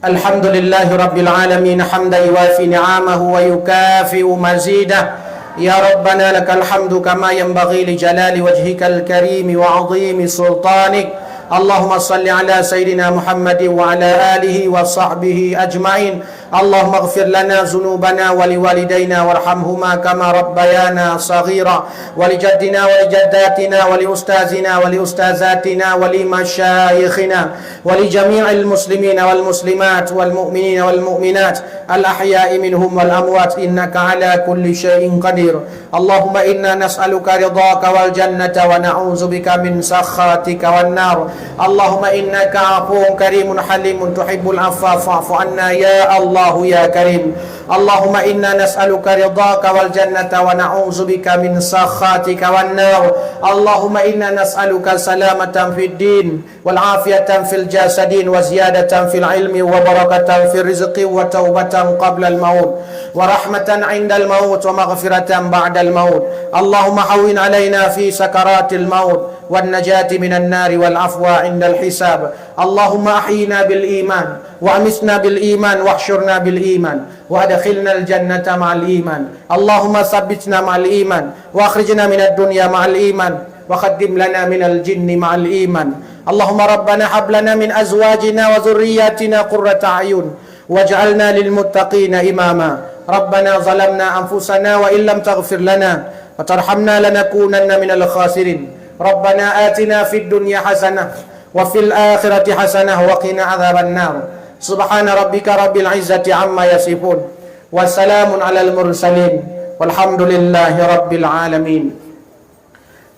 Alhamdulillahi rabbil alamin, hamdan yuwafi ni'amahu wa yukafi'u mazidah. Ya Rabbana lakal hamdu kama yanbaghi li jalali wajhikal karimi wa 'azimi sultanik. Allahumma salli ala sayyidina Muhammadin wa ala alihi wa sahbihi ajma'in. Allahumma ighfir lana dzunubana wa liwalidaina warhamhuma kama rabbayana shaghira, wa li jaddina wa li jaddatina wa li ustazina wa li ustazatina wa li masyayikhina wa li jami'il muslimina wal muslimat wal mu'minina wal mu'minat al ahya'i minhum wal amwat, innaka ala kulli syai'in qadir. Allahumma inna nas'aluka ridhaka wal jannata wa na'udzubika min sakhatika wan nar. Allahumma innaka 'afuwun karimun halimun tuhibbul 'afwa fa'fu 'anna ya Allahu ya Karim. Allahumma inna nas'aluka ridhaka wal jannata wa na'udzubika min sakhatika wan nar. Allahumma inna nas'aluka salamatan fid din wal afiyatan fil jasadin wa ziyadatan fil ilmi wa barakatan fir rizqi wa taubatan qablal maut wa rahmatan indal maut wa maghfiratan ba'dal maut. Allahumma hawwin alaina fi sakaratil maut wan najati minan nari wal afwa indal hisab. Allahumma ahyina bil iman wa amitna bil iman wahsyurna bil iman wa adkhilnal jannata ma'al iman. Allahumma tsabbitna ma'al iman wa akhrijna minad dunya ma'al iman wa qaddim lana minal jinni ma'al iman. Allahumma rabbana hab lana min azwajina wa dzurriyyatina qurrata a'yun waj'alna lil muttaqina imama. Rabbana zalamna anfusana wa illam taghfir lana wa tarhamna lanakunanna minal khasirin. Rabbana atina fid dunya hasanah wa fil akhirati hasanah wa qina adzaban nar. Subhana rabbika rabbil izzati amma yasifun. Wa salamun alal mursalin. Walhamdulillahi rabbil alamin.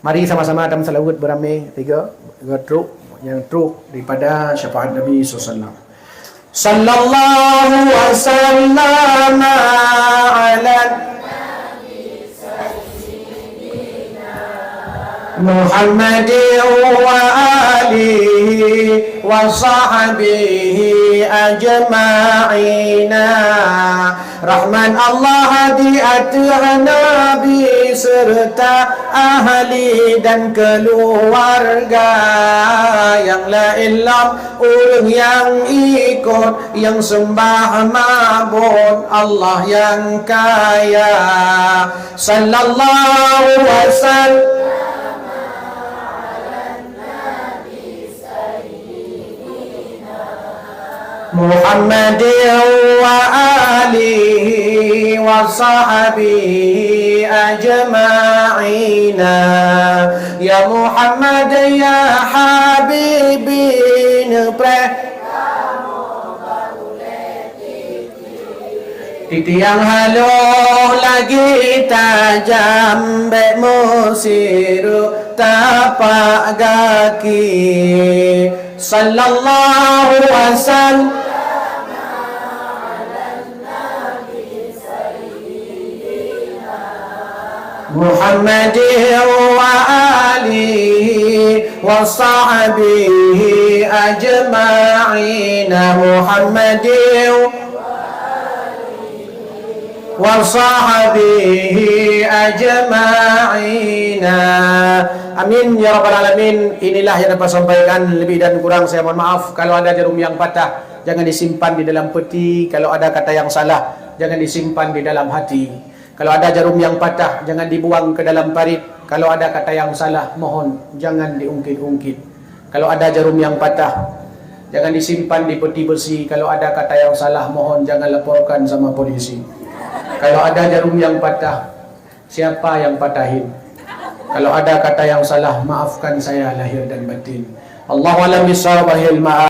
Mari sama-sama tameuseulaweuet beuramé tiga, tiga trok nyang trok daripada syafaat Nabi sallallahu alaihi wasallam. Sallallahu wasallam ala Muhammadin wa alihi wa sahbihi ajma'ina. Rahmat Allah di ateueh Nabi serta ahli dan keluarga, nyang laén lom ureuëng nyang ikot, nyang seumbah maböt Allah nyang kaya. Sallallahu wasallam Muhammadin wa alihi wa sahbihi ajma'ina. Ya Muhammad, ya Habibi, neupreh Titiang halôh lagi tajam, bék meusireuk tapak gaki. Sallallahu wasallam Muhammadin wa alihi wa sahbihi ajma'in. Muhammadin wa sahbihi ajma'in. Amin ya rabbal alamin. Inilah yang dapat sampaikan, lebih dan kurang saya mohon maaf. Kalau ada jarum yang patah, jangan disimpan di dalam peti. Kalau ada kata yang salah, jangan disimpan di dalam hati. Kalau ada jarum yang patah, jangan dibuang ke dalam parit. Kalau ada kata yang salah, mohon jangan diungkit-ungkit. Kalau ada jarum yang patah, jangan disimpan di peti besi. Kalau ada kata yang salah, mohon jangan laporkan sama polisi. Kalau ada jarum yang patah, siapa yang patahin? Kalau ada kata yang salah, maafkan saya lahir dan batin. Allahu a'lam bishawab, akhirul ma'ab.